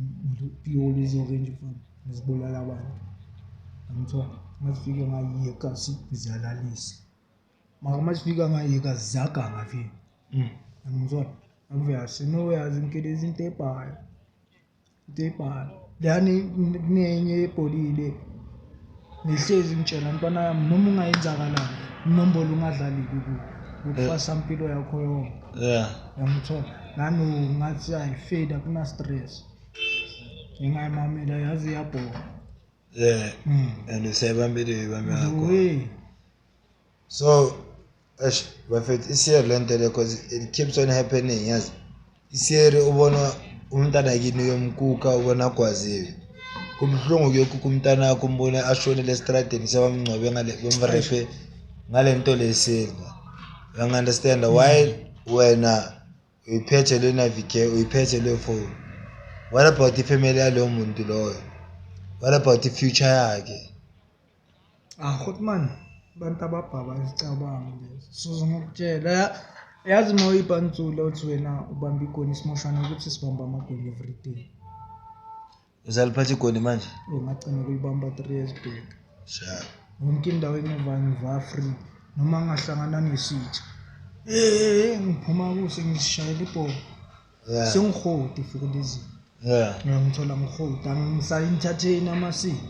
pure orange farm ngizibulala abantu. Ngithola masifike ngayikasi ziyalalisa. Maka masifika ngayika ziyaganga vele. Ngithola obvious no uyazi ngikele izinto ebhayo. Into ebhayo. Lani kunenye ebholile. Ngihlezi ngitshela ntwana yami noma ungayenzakalani inombolo ungadlali kuyo. Ukufasa impilo yakho yonke. Yeah. Ngiyamthola. Nano ngathi ayifade akuna stress. Ngingayimamela yazi iyabhora. Yeah. And usayibambile ibambe ngakho. We. So eish bafethu isiyeri lento le because it keeps on happening yazi. Isiyeri ubona umntana kini uyomkuka ubona gwaziwe. Kubuhlungu kuyokuka umntana wakho umbone ashonele estradeni sebamngcwabe ngale bemrepe ngalento lesilva. You understand why wena uyiphethe le navigate uyiphethe le phone. What about the family yalowo muntu loyo? What about the future yakhe? Khotman abantu ababhaba isicabango leso. Soze ngikutshela yazi uma uyipantsula uthi wena ubamba igoni isimoshana ukuthi sibamba amagoni every day. Uzaliphatha igoni manje? Ungagcina kulibamba 3 years back. Sure. Yonke indawo engiva ngiva free noma ngahlangana nesitha. Ngiphuma kuse ngishayela ibhola. Yeah. Sengihoti for lezi. Yeah. Ngiyangithola ngihoti angisayinithatheni amasiko.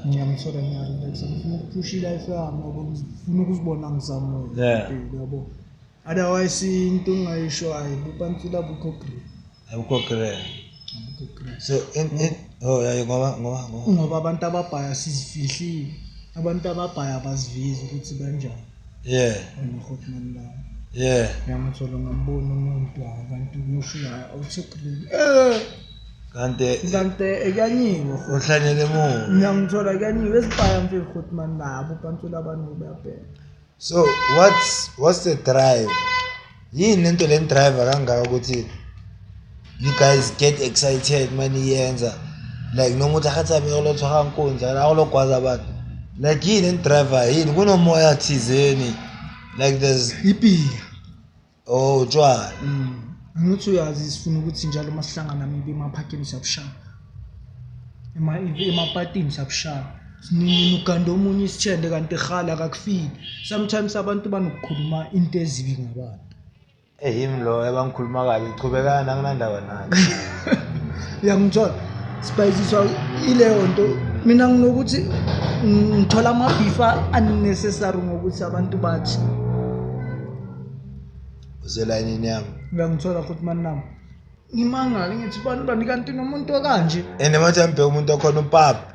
Ngiyamthola, ngiyarelaxa, ngifuna ukuphusha i-life yami, yabo, ngifuna ukuzibona ngizamuka impilo, yabo. Otherwise into engingayisho, hayi, bupantsula bukho green. Abukho grand. Abukho green. So in oh yeah, ngoba Ngoba abantu ababhaya sizifihlile, abantu ababhaya abazivezi ukuthi banjani. Wena hotman la. Ngiyamthola, ngambona umuntu, hayi, kanti umusho, hayi, awuthe green. Kanti Kanti ekuyanyiwe. Uhlanyele emuva. Ngiyamthola, kuyanyiwe esibhaya mfethu hotman labo pantsula abantu bayabheka. So what's the drive? Yini lento le driver kangaka ukuthi you guys get excited maniyenza, like noma uthi akhathabe lo tshwara nkunzi la lo gwaza abantu, like yini driver, yini kunomoya thizeni, like there's Ipila. Oh, utshwala. Ngithi uyazi sifuna ukuthi njalo masihlangana maybe emaphakeni siyabushaya, emapatini siyabushaya, sinini uganda omunye isithende kanti ehala akakufiki. Sometimes abantu banokukhuluma into ezibi ngabantu. Eh, yimi lo abangikhuluma kabi, chubekana, anginandaba naye. Uyangithola, sibhayisiswa ileyo nto. Mina nginokuthi ngithola amabhifa unnecessary ngokuthi abantu bathi uselayinini yami. Uyangithola futhi mani nami ngimangale ngithi bani bani kanti nomuntu okanje. And manje ngibheka umuntu okhona upapa.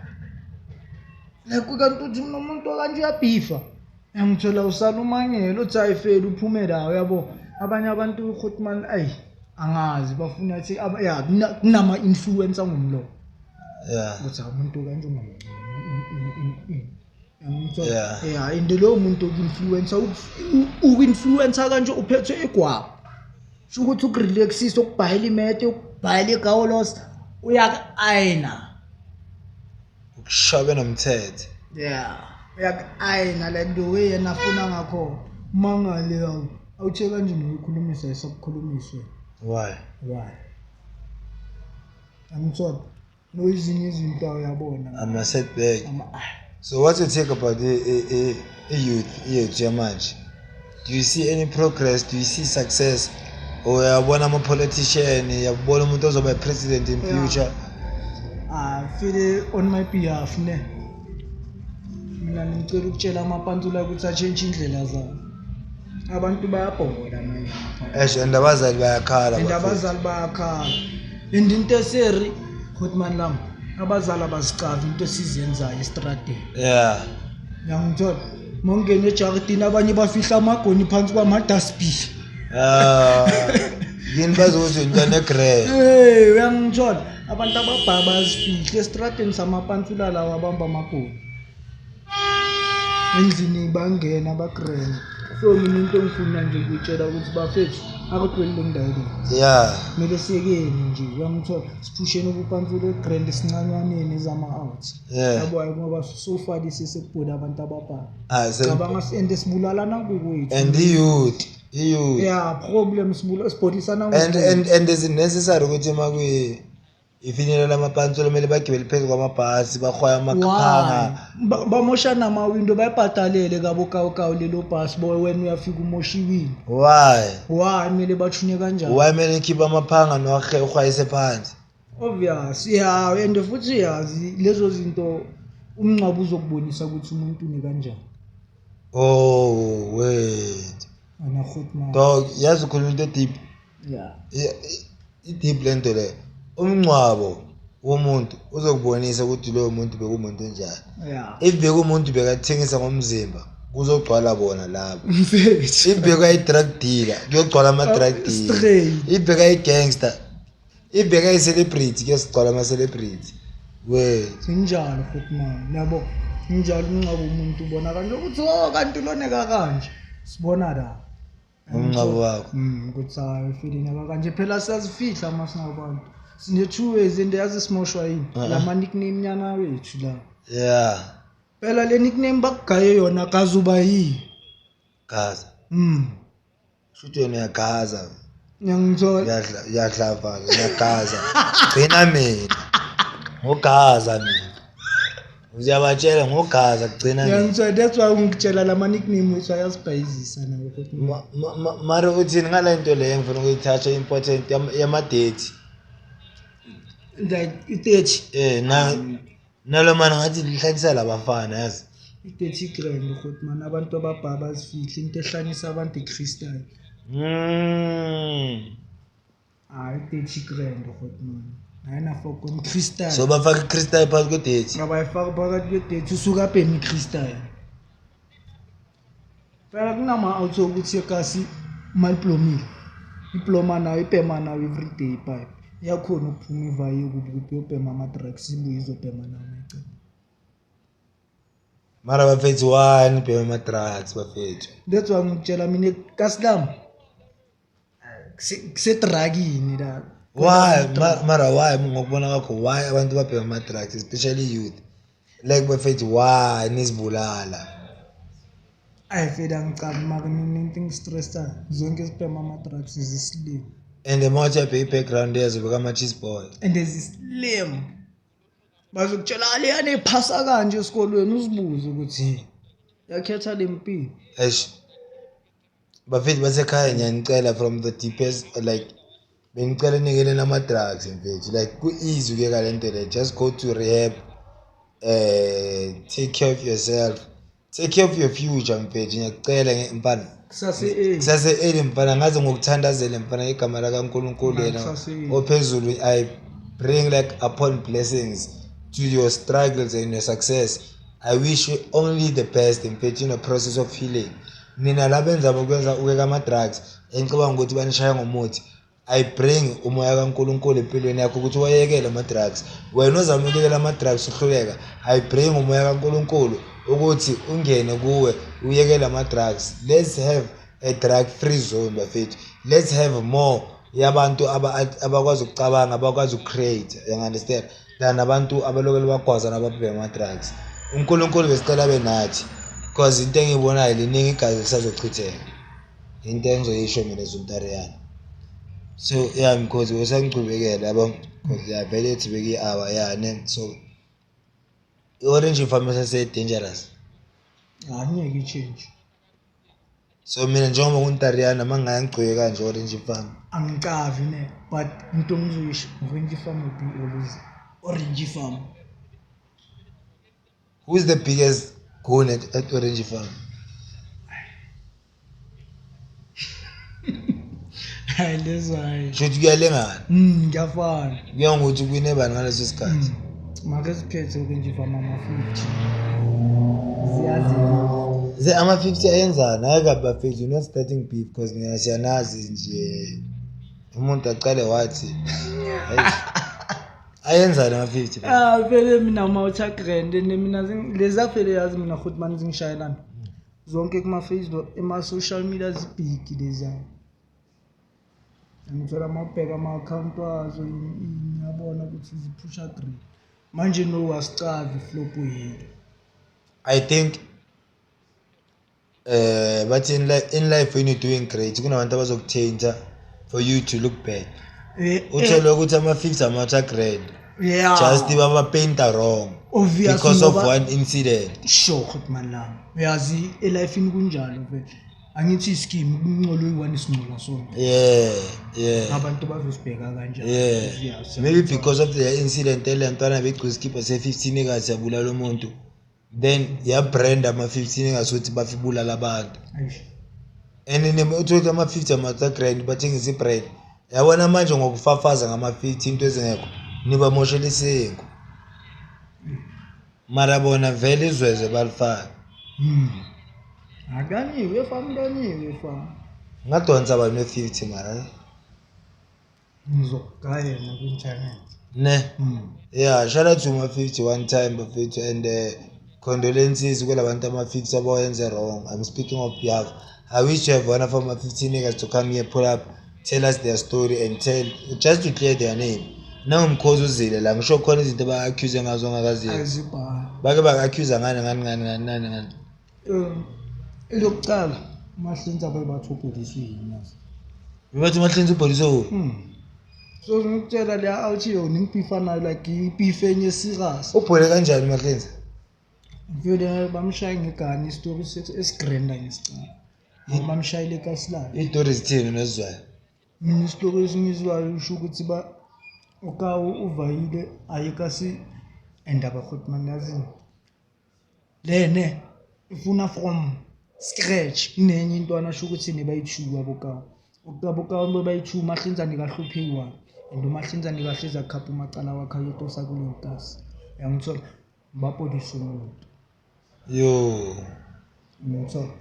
Like kanti uthi nomuntu okanje uyabhifa. Uyangithola, usala umangele uthi ayifeli uphume la, uyabo. Abanye abantu Grootman ayi angazi bafuna athi ya kunama influencer ngomlomo. Ukuthi umuntu kanje ungamncane. Uyangithola? Yeah, and lowo muntu oku-influencer, uku-influencer kanje uphethe igwaba. Sho ukuthi ukurelaxisa, ukubhayela imete, ukubhayela igawulos, uyaku-ayina. Ukushabe nomthetho. Yeah, uyaku-ayina like the way yena afuna ngakho. Mangale yawo. Awuthe kanje nokukhulumisa isakukhulumiswe. Why? Why? Angithola. No izinye izinto uyabona. I'm a setback. Ama. So what's your take about the youth, youth yamanje? Do you see any progress? Do you see success? Or uyabona ama politician, uyabona umuntu ozoba president in future? I feel on my behalf ne. Mina ngicela ukutshela amapantsula ukuthi atshintshe indlela zawo. Abantu bayabhola manje. Eish, and abazali bayakhala. And abazali bayakhala. And into eseri Grootman lam, abazali abazicavi into esizenzayo estradeni. Uyangithola? Mawungena ejaridini abanye bafihla amagoni phansi kwama-dustbin. Yini bazokuthi intwana egrey? Hey, uyangithola? Abantu ababhaya bayazifihla estradeni samapantsula lawa abamba amagoni. Endlini bangena bagrand. So mina into engifuna nje ukuyitshela ukuthi bafethu akudwelile ndawo le. Kumele siyekeni nje, uyangithola? Siphusheni ubupantsula egrand sincanywaneni ezama-out. Yabo, ngoba so far sisekubona abantu ababhaya. Cabanga and sibulalana kukwethu. And the youth, the youth. Yeah, problem sibodisana ngokwethu. And is it necessary ukuthi uma kuyi ifinyelela amapantsula kumele bagibele phezu kwamabhasi bahwaya amaphanga? Why? Bamosha namawindo bayibhadalele kabo kawu lelo bhasi, bo wena uyafika umosha iwindo. Why? Why kumele bathune kanjani? Why kumele nikhiphe amaphanga nowahe uhwayise phansi? Obvious, yeah, and futhi yazi lezo zinto umngcwabo uzokubonisa ukuthi umuntu une kanjani. Oh, wait. Ana Grootman. Dog, yazi ukhuluma into deep. Yeah. Yeah, i deep lento le. Umngcwabo womuntu uzokubonisa ukuthi loyo muntu bekumuntu onjani. Yeah. If bekumuntu bekathengisa ngomzimba, kuzogcwala bona labo. Mfethu. If bekayi drug dealer, kuyogcwala ama drug dealer. Straight. If bekayi gangster, if bekayi celebrity, kuyogcwala ama celebrity. Wait. Sinjalo futhi man, yabo. Njalo umngcwabo umuntu ubona kanje ukuthi oh kanti loneka kanje. Sibona la. Umngcwabo wakho. Ukuthi hayi feeling aba kanje phela siyazifihla masingabantu. Sine two ways and yazi simoshwa yini? Lama nickname nyana wethu la. Phela le nickname bakugaye yona kazuba yini? Gaza. Shuthi wena uyagaza. Ngiyangithola. Uyadlava, uyagaza. Gcina mina. Ngogaza mina. Uyabatshela ngogaza kugcina mina. Ngiyangithola, that's why ngikutshela lama nickname wethu ayasibhayizisa nawo futhi. Mara uthini ngale nto leyo engifuna ukuyithatha important yama date? Like i-30. Nalo mani ngathi lihlanyisa labafana, yazi. I-30 grand ukuthi man, abantu ababha bazifihle, into ehlanyisa abantu i-crystal. Hayi, i-30 grand ukuthi man, ayinafokon crystal. So bafaka i-crystal phakathi kwe-dirty? Abayifaki phakathi kwe-dirty, usuke abhema i-crystal phela. Kunama-out okuthi ekasi maliblomile, ibloma nayo, ibhema nayo everyday, ipipe iyakhona ukuphuma ivaye kuphi kuphi, yobhema ama-drugs, ibuye izobhema nayo mayiceda. Mara bafethu, why nibhema ama-drugs, bafethu? That's why ngikutshela mina kasilam kusedrakini la. Why? Mara why, ngokubona kwakho, why abantu babhema ama-drugs, especially youth? Like bafethu, why nizibulala? Ayi fela, angicabi, mara mina into engistressa, zonke ezibhema ama-drugs zislim. And uma uthi uyabheka i-background yazo, bekama-cheese boy. And zislim, bazokutshela aleyane iphasa kanje esikolweni, uzibuze ukuthi yakhetha le mpilo. Eish, bafethu basekhaya, ngiyanicela from the deepest, like bengicela nikeleni ama-drugs mfethu. Like ku-easy ukuyeka le nto le, just go to rehab, take care of yourself, take care of your future mfethu, ngiyakucela mfana. Kusase-early. Kusase-early mfana, ngaze ngokuthandazele mfana, igama lakaNkulunkulu yena Kusase-early. ophezulu, I bring like upon blessings to your struggles and your success. I wish you only the best mfethu in the process of healing. Nina labenza bokwenza ukuyeka ama-drugs, engicabanga ukuthi banishaya ngomuthi, I bring umoya kaNkulunkulu empilweni yakho ukuthi wayekele ama-drugs. Wena ozama ukuyekela ama-drugs uhluleka, I bring umoya kaNkulunkulu ukuthi ungene kuwe, uyekele ama-drugs. Let's have a drug free zone bafethu. Let's have more yabantu abakwazi ukucabanga, abakwazi ukucreate, you understand, than abantu abalokele bagwaza nababhema ama-drugs. UNkulunkulu besicela abe nathi, because into engiyibonayo, liningi igazi lisazochitheka, into engizoyisho mina ezuntariyana. So yeah, mkhozi, usangichubekela yabo, because yeah, vele ethi bekuyi-hour, yeah ne. So i-Orange Farm sase-dangerous. Angeke i-change. So mina njengoba kuntariyana, uma ngingaya ngigcoke kanje Orange Farm? Angicavi ne, but into engizoyisho, Orange Farm will be always Orange Farm. Who's the biggest goon at Orange Farm? Hayi, lezo hayi. Shuthi kuyalingana. Ngiyafana. Kuya ngokuthi kuwine bani ngaleso sikhathi. Make siphethe Orange Farm ama-50 ziyazi. Ze ama-50 ayenzani? Hayi kabi bafethu, you're not starting beef, because mina siyanazi nje, umuntu aqale wathi, eish, ayenzani ama-50? Ah, vele mina mawutha grand and mina leza vele, yazi mina futhi mani zingishayelana zonke kuma-Facebook, ema-social media, zibhigi leza. Ngithola uma ubheka ama-akhawunti wazo, ngiyabona ukuthi ziphusha green manje, no asicavi flop yethu. I think but in life when you're doing great, kunabantu abazokuthinta for you to look bad. Uthole ukuthi ama-50 amatha grand, just babapainta wrong. Obvious. Because of ngoba- one incident. Sure, man lami, uyazi elifini kunjalo vele, angithi iskimu kuncola uyi-one, isincola sonke. Abantu bazosibheka kanjani? Obvious. Maybe because of the incident ele ntwana begqoke isikipha se-15 ekathi yabulala umuntu, then yabrand ama-15 engasuthi bafibulala abantu. Eish. And uthole ukuthi ama-50 amatha grand bathengisa ibrand, yabona manje ngokufafaza ngama-50 into ezingekho, nibamoshela isinkwa, mara bona vele izwezwe balifaka. Akaniwe fam, kaniwe fam. Ngadonsa abantu be-50 mara, eh? Ngizokugayela ku-internet. Ne. Yeah, shout out to ma-50 one time bafethu, and condolences kulabantu ama-50 abawenze wrong. I'm speaking of behalf. I wish to have one of ama-50 niggas to come here, pull up, tell us their story and tell, just to clear their name. Nangumkhozi uzile la, ngisho khona izinto aba-accuse ngazo ongakaziyo. Ayizibhala. Bake baka-accuse ngani ngani ngani ngani ngani ngani? Elokucala uMahlenza, baye bathi ubholiswe yini, yazi. Bebathi uMahlenza ubholiswe who? So ngikutshela leya out yona ingibhifa nayo, like ibhife enye serious. Ubhole kanjani uMahlenza? Vele bamshaye ngegani, isitori esigrenda ngesicala, bamshayile ekasilala. Iy'tori zithini nozizwayo? Mina isitori esingizwayo usho ukuthi ba ukawu uvayile ayekasi And abakhotman yazini lene ifuna from scratch. Kunenye intwana, sho ukuthi nebayi-two abokawu, abokawu bebayi-two. Umahlinzane kahluphe eyi-one and umahlinzane kahlezi akhapha umacala wakhe ayotosa kuleyo kasi, uyangithola? Bapolisa umuntu. Yo. Ngithola.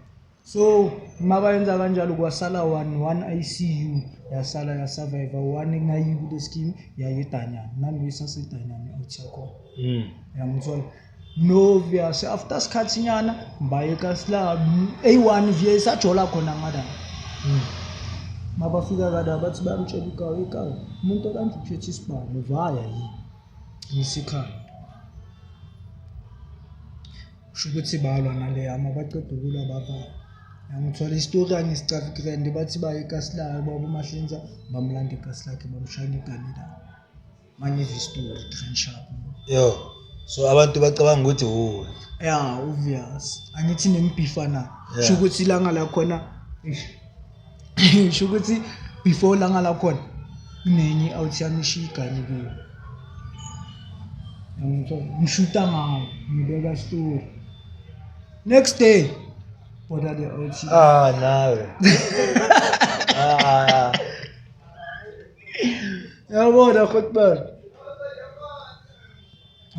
So mabayenza kanjalo, kwasala one, one ICU yasala, yasurvive one, kungayi kule scheme, yaye edanyana nalo isasedanyana out yakhona. Uyangithola? No, obvious, after sikhathinyana baye kasila eyi-one vye isajola khona ngala. Mabafika kada bathi bayamtshela ukawu, ikawu umuntu okanje uphethe isibhamu, vaya yini ngisikhanda. Kusho ukuthi balwa nale ama baqeda ukulwa bavaya. Yangithola isitori angisicavi grand, bathi baye ekasi layo baba uMahlinza, bamlanda ekasi lakhe, bamshaya ngegani la. Mangiva isitori grand sharp. Yo, so abantu bacabanga ukuthi wuwe. Ya, obvious, angithi nengibhifa na. Sho ukuthi ilanga lakhona, eish, sho ukuthi before ilanga lakhona kunenye i-out yami ishiya igani kuyo. Yangithola ngishuta ngayo, ngibeka story. Next day bona le out. Ah, nawe, ah. Yabona khotman,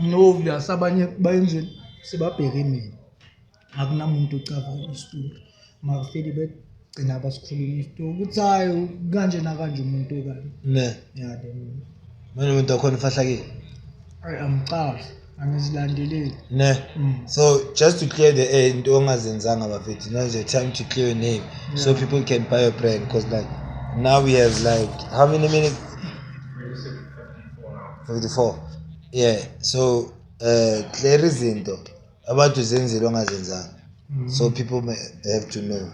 no, obvious, abanye bayenzeni sebabheke mina, akunamuntu ocava isitori, makufike begcina basikhuluma isitori ukuthi hayi, kanje nakanje umuntu okanye. Ne. Ya, then Manje umuntu wakhona ufahlakile. Ayi, angicavi, angizilandeleli. Ne. Mm. So just to clear the air, into ongazenzanga bafethu, now is your time to clear your name so people can buy your brand, because like now we have like how many minutes? 54. Yeah, so clear izinto abantu zenzile ongazenzanga, so people may have to know.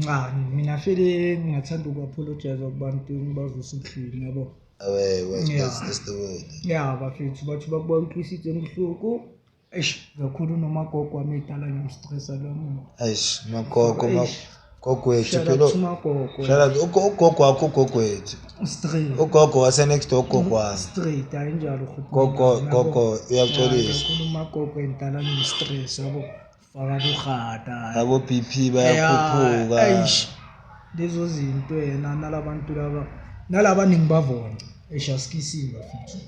Cha, mina fele ngingathanda uku-apologize kubantu ngibazwisa ubuhlungu, yabo. Awe, that's the word. Ya bafethu, batho ba ba utlwisitseng bohloko, eish, kakhulu nomagogo wami edala ngiyamstressa lo muntu. Eish, magogo. Eish. Gogo wethu. Shout Phela out to magogo. Shout out ugogo wakho, ugogo wethu. Straight. Ugogo wase next door, ugogo wami. Straight, ayinjalo futhi. Gogo, gogo uyaxolisa. Kakhulu umagogo endala ngimstress, yabo, faka kuhata. Abo BP bayakhuphuka. Eish, lezo zinto yena nalabantu laba nalaba ningibavona, eish, asikisiwe bafethu.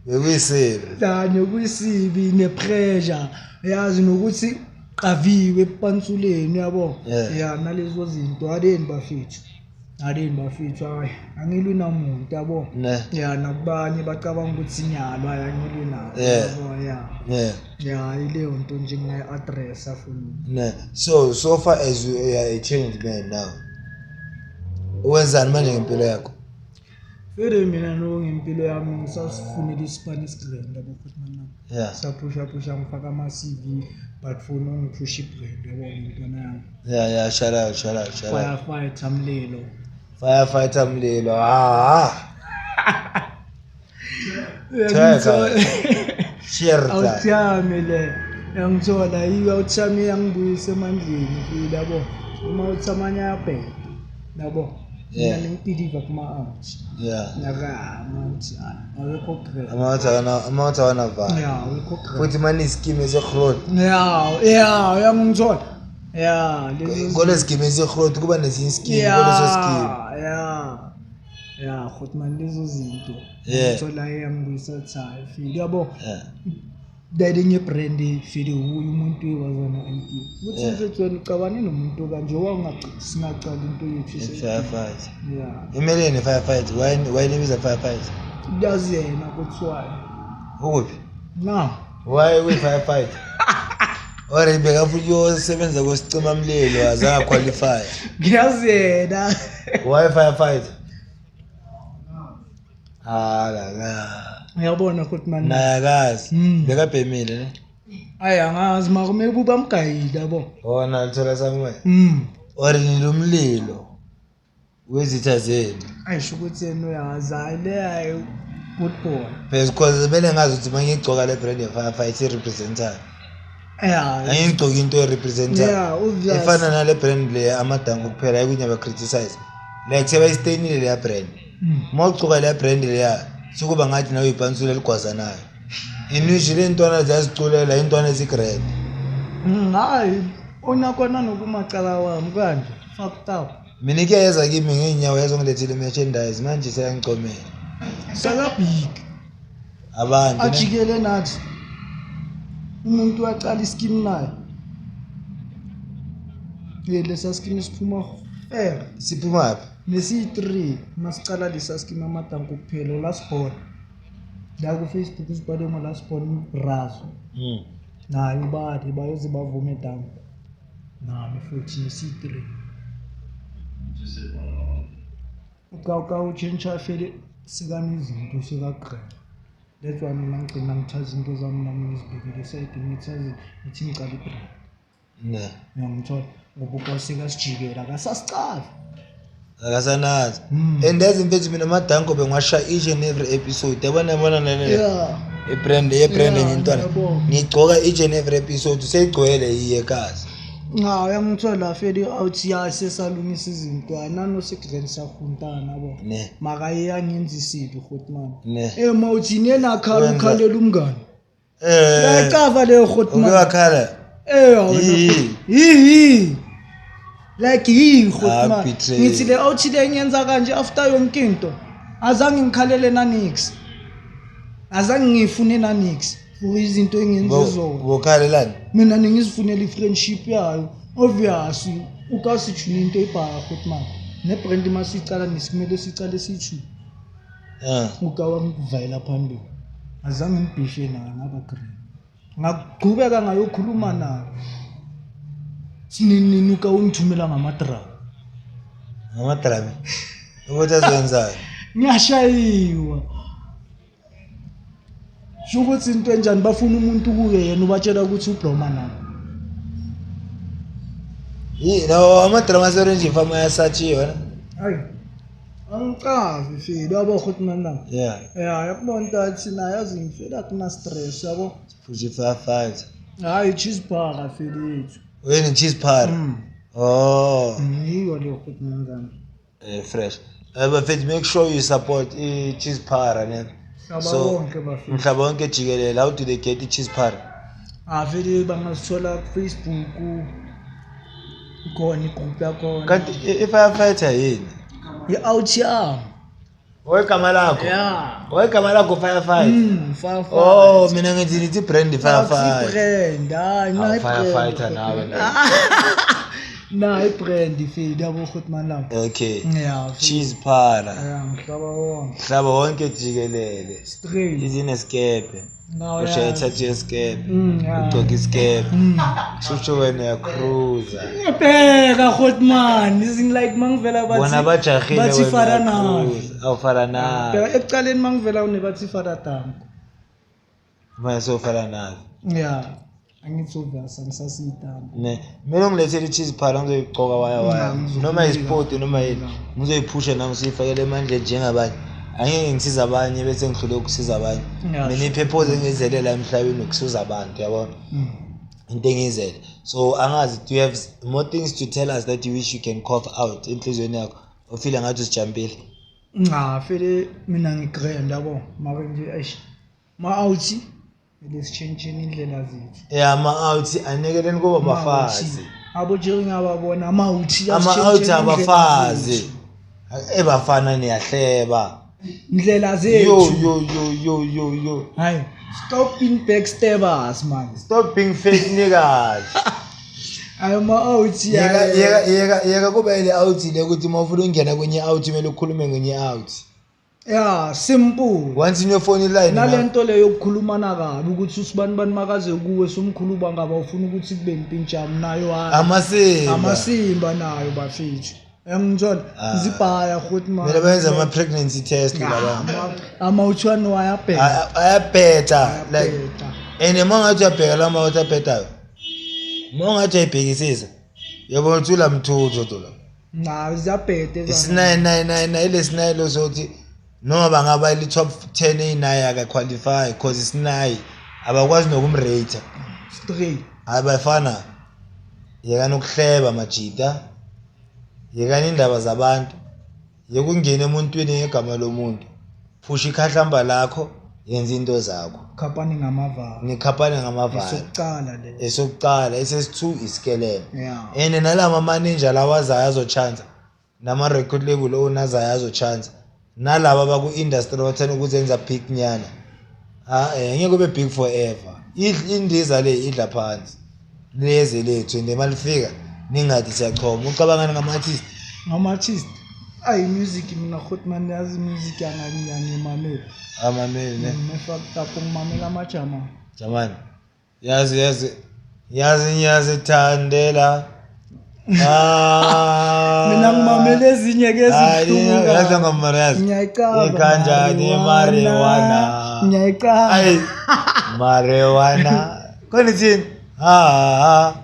Bekuyisibi. Kanye kuyisibi nepressure, yazi nokuthi qaviwe epansuleni, yabo. Ya, nalezo zinto, aleni bafethu, aleni bafethu, hayi, angilwi namuntu, yabo. Ne. Ya, nakubanye bacabanga ukuthi inyalo, hayi, angilwi nabo. Yabo, ya. Ya, ileyo nto nje ngingayi-addressa for mina. Ne. So far as you are a changed man now, wenzani manje ngempilo yakho? Fede mina no ngempilo yami ngisasifunela isipani esigrand, yabo, futhi mana. Saphusha phusha, ngifaka ama-CV, but for no ngiphusha ibrand, yabo, ngentwana yami. Yeah, shout out, shout out, shout out. Firefighter mlilo. Firefighter mlilo, ah. Theka. Share. Awuthami le, yangithola yiyo awuthami, yangibuyisa emandleni file, yabo, uma uthi amanye ayabheda, yabo. Mina ngibelieve kuma-out. Naka ama-out awekho grand. Amawuthi awanavaya. Ya, awekho grand. Futhi mane iskimu esegrot. Ya, uyangithola, ya, lezo. Kole skimu esegrot kuba nesinye iskimu kuleso skimu. Ya, futhi mani lezo zinto. Ngithola yangibuyisa thayi feel, yabo. Dade ngebrand feel uye umuntu wazana idea ukuthi mfethu wena ucabane nomuntu kanje singacala into yethu. Firefight. Ya. Imeleni firefight? Why nibiza firefight? Yazi yena kuthiwa. Ukuphi? Na. Why we firefight? Or bekafuna ukuyosebenza kwesicima mlilo, azange qualify. Ngiyazi yena. Why firefight? Ah la la. Uyabona ukuthi mani. Naye akazi. Bekabhemile ne? Ayi, angazi, mara maybe bamgayile, yabo. Wona lithola somewhere. Or nilomlilo wezitha zenu. Ayisho ukuthi yena uyazi, hayi le, hayi, good boy. Because kumele ngazi ukuthi uma ngigcoka le brand ye-firefight i-representayo. Angigcoki into e-representayo. Yeah, obvious. Ifana nale brand le amadango kuphela, ayikunya ba-criticize. Like sebayisteyinile leya brand. Uma ugcoka leya brand leya, sukuba ngathi nawe uyipansula eligwazanayo. Inwishi le ntwana ziyaziculela, intwana ezigrand. Hayi, unakona nokumacala wami kanje fucked up. Mina ikuyeza kimi ngey'nyawo yazongilethela i-merchandise, manje seyangicomela. Sakabhiki. Abantu ne? Ajikele nathi. Umuntu waqala iskimu naye. Ye lesa skimu siphuma fair. Siphuma phi? Nesiyi-3 masicala lesa skimu amadanko kuphela lasibona. La ku Facebook sibhale ngo lasibona brazo. Naye ubani bayoze bavume danko. Nami futhi nesiyi-3. Ukawuka utshintsha fele sikana izinto sikagrand. That's why mina ngigcina ngithatha izinto zami nami ngizibekele esayidini, ngithatha ngithi ngicala ibrand. Ne. Uyangithola ngoba ukwasikasijikela akasasicavi. Akasanazi. And yazi mfethu mina amadanko bengiwasha each and every episode. Yabona yabona nale. Yeah. I-brand ye-brand Yeah, ngintwana. ngiyabonga. Ngigcoka each and every episode seyigcwele iyekazi. Cha uyangithola feli awuthi ya sesalungisa izinto nanosegrand sahuntana yabo. Ne. Makaye angenzisile Hotman. Ne. Eh mawuthi nenakhala Wenza- ukhalela umngani. Eh. Uyacava leyo Hotman. Uke wakhala. Eh wena. Yi. Yi. Like yi Ah, Hotman. betray. Ngithi le awuthi le ngiyenza kanje after yonke into. Azange ngikhalele nanix. Azange ngifune nanix. For izinto engiyenze zona. Bokhalelani? Mina ningizifunela i-friendship yayo obviously ukasijuna into ebhaya Hotman nebrand masicala nesimele sicale siyijune. Eh. Ukawa ngikuvayela phambili azange ngibhishe nayo ngaba green ngaqhubeka ngayokhuluma nayo sininini uka ungithumela ngamadrama. Ngamadrama. Ukuthi azenzani? Ngiyashayiwa. Sho ukuthi into enjani bafuna umuntu kuye yena ubatshela ukuthi ubloma nami. Yi no amadrama aseorange farm ayasatshiwa na? Hayi. Angicavi feli yabo Hotman na. Yeah. Ya yakubona ukuthi naye yazi ngifela akuna stress yabo. Fuji firefighter. Hayi cheese bar feli yethu. Wena cheese par. Oh. Yiyo le Hotman ngami. Eh fresh. Bafethu make sure you support i cheese para ne. Mhlaba So, wonke bafethu. Mhlaba wonke jikelele how do they get i cheese para? Ah vele bangasithola ku Facebook. Ikhona igroup yakhona. Kanti i firefighter yini? I-out yami. Oyigama lakho? Yeah. Oyigama lakho firefighter. Firefighter. Oh mina ngithi nithi brand firefighter. Brand, hayi Awu, nayi firefighter nawe la. Nayi brand feli yabo Hotman lami. Okay. Yeah. Cheese para. Yeah, mhlaba wonke. Mhlaba wonke jikelele. Straight. Izineskepe. Nawe Ushaya yazi. ithathu yeskepe. Yeah. Ugqoke iskepe. Shusho wena uyacruiser. Ngiyabheka Hotman, izin like mangivela bathi Bona bajahile bathi wena fara nawe. uyacruiser. Awufara nawe. Bheka ekuqaleni mangivela une bathi fara danko. Manje sofara nawe. Yeah. Angithi obvious angisasiyitamba. Ne. Mina ungilethele i-cheese para ngizoyigcoka waya waya. Ngizokunika. Noma isport noma yini. Ngizoyiphusha nami siyifakele emandleni njengabanye. Angeke ngisize abanye bese ngihlule ukusiza abanye. Yeah, Mina i-purpose engizele la emhlabeni ukusiza abantu yabona. Into engiyizele. So angazi do you have more things to tell us that you wish you can cough out enhliziyweni yakho? Ufile ngathi usijampile. Cha fele mina ngigrand yabo. Mara nje eish. Ma out vele sitshentsheni indlela zethu. Yeah, ama-out anekeleni kuba bafazi. Abo Jerry ngababona ama out Ama-out abafazi. Ebafana niyahleba. Indlela Yo zethu. yo yo yo yo yo. Hayi stop being backstabbers man. Stop being fake niggas. Hayi ama out Yeka yeka yeka yeka kuba ile out le ukuthi uma ufuna ukungena kwenye out kumele ukhulume ngenye out. Yeah, simple. Once in your phone line. Nalento leyo yokukhulumana kabi ukuthi usibani bani makaze kuwe somkhuluma ngaba ufuna ukuthi kube impintshami nayo hayi. Amasimba. Amasimba nayo bafethu. Engithola Ah. zibhaya Hotman. Kumele benze ama pregnancy test laba. Ama uthwani wayabheka. Ayabheda like Ayabheda. and uma ngathi uyabheka la ma uthi abhedayo. Uma ungathi uyayibhekisisa. Yabona ukuthi ulamthuthu to la. Na ziyabheda ezana. Isi-999 ilesi-9 losothi noma bangaba ili-top 10 eyinaye akaqualify cause isinayi abakwazi nokumrate. Straight. Hayi bafana yekani ukuhleba majita, yekani indaba zabantu, yeka ukungena emuntwini ngegama lomuntu, phusha ikhahlamba lakho, Yenza into zakho. Khaphani ngamavalo. Nikhaphane ngamavalo. Esokucala le. Esokuqala, esesi-two isikeleme. Yeah. And nalama manager lawa azayo azochansa, nama-record label owner azayo azochansa, nalaba abaku-industry abathanda ukuzenza big nyana. Ah, ngeke kube big forever. Indiza le idla phansi. Leze lethu and malifika ningathi siyachoma. Ucabangani ngama-artist? Ngama-artist. Ayi, music mina, Grootman, yazi music yangimameli. Amameli ne. Fucked up, ngimamela amajama. Jamani. Yazi yazi yazi ngiyazithandela. Ah. Mina ngimamela ezinye ke Hayi, ezibuhlungu. yazi ngoma yazi. Ngiyayicaba. Ikanjani marijuana? Ngiyayicaba. Ayi, marijuana. Khona ithini? Ha ha.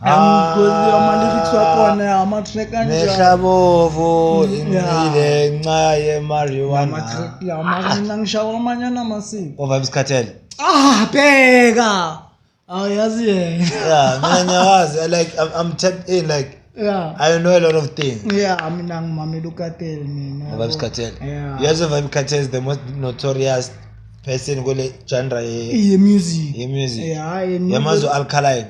Angikhozi ama-lyrics wakhona, ama-track kanjani. Mehlabovu Yeah. ile nca ye-marijuana. Ama-track la, mara mina ngishawa amanye anamasiko. Vybz Kartel. Ah, bheka. Awuyazi yena. Yeah, mina ngiyawazi. Like I'm tapped in, like I know a lot of things. Yeah, mina ngimamela uKartel mina. Vybz Kartel. Yeah. Yazi Vybz Kartel is the most notorious person kule genre ye Ye-music. ye-music. Yeah, hayi. Yamazi Alkaline.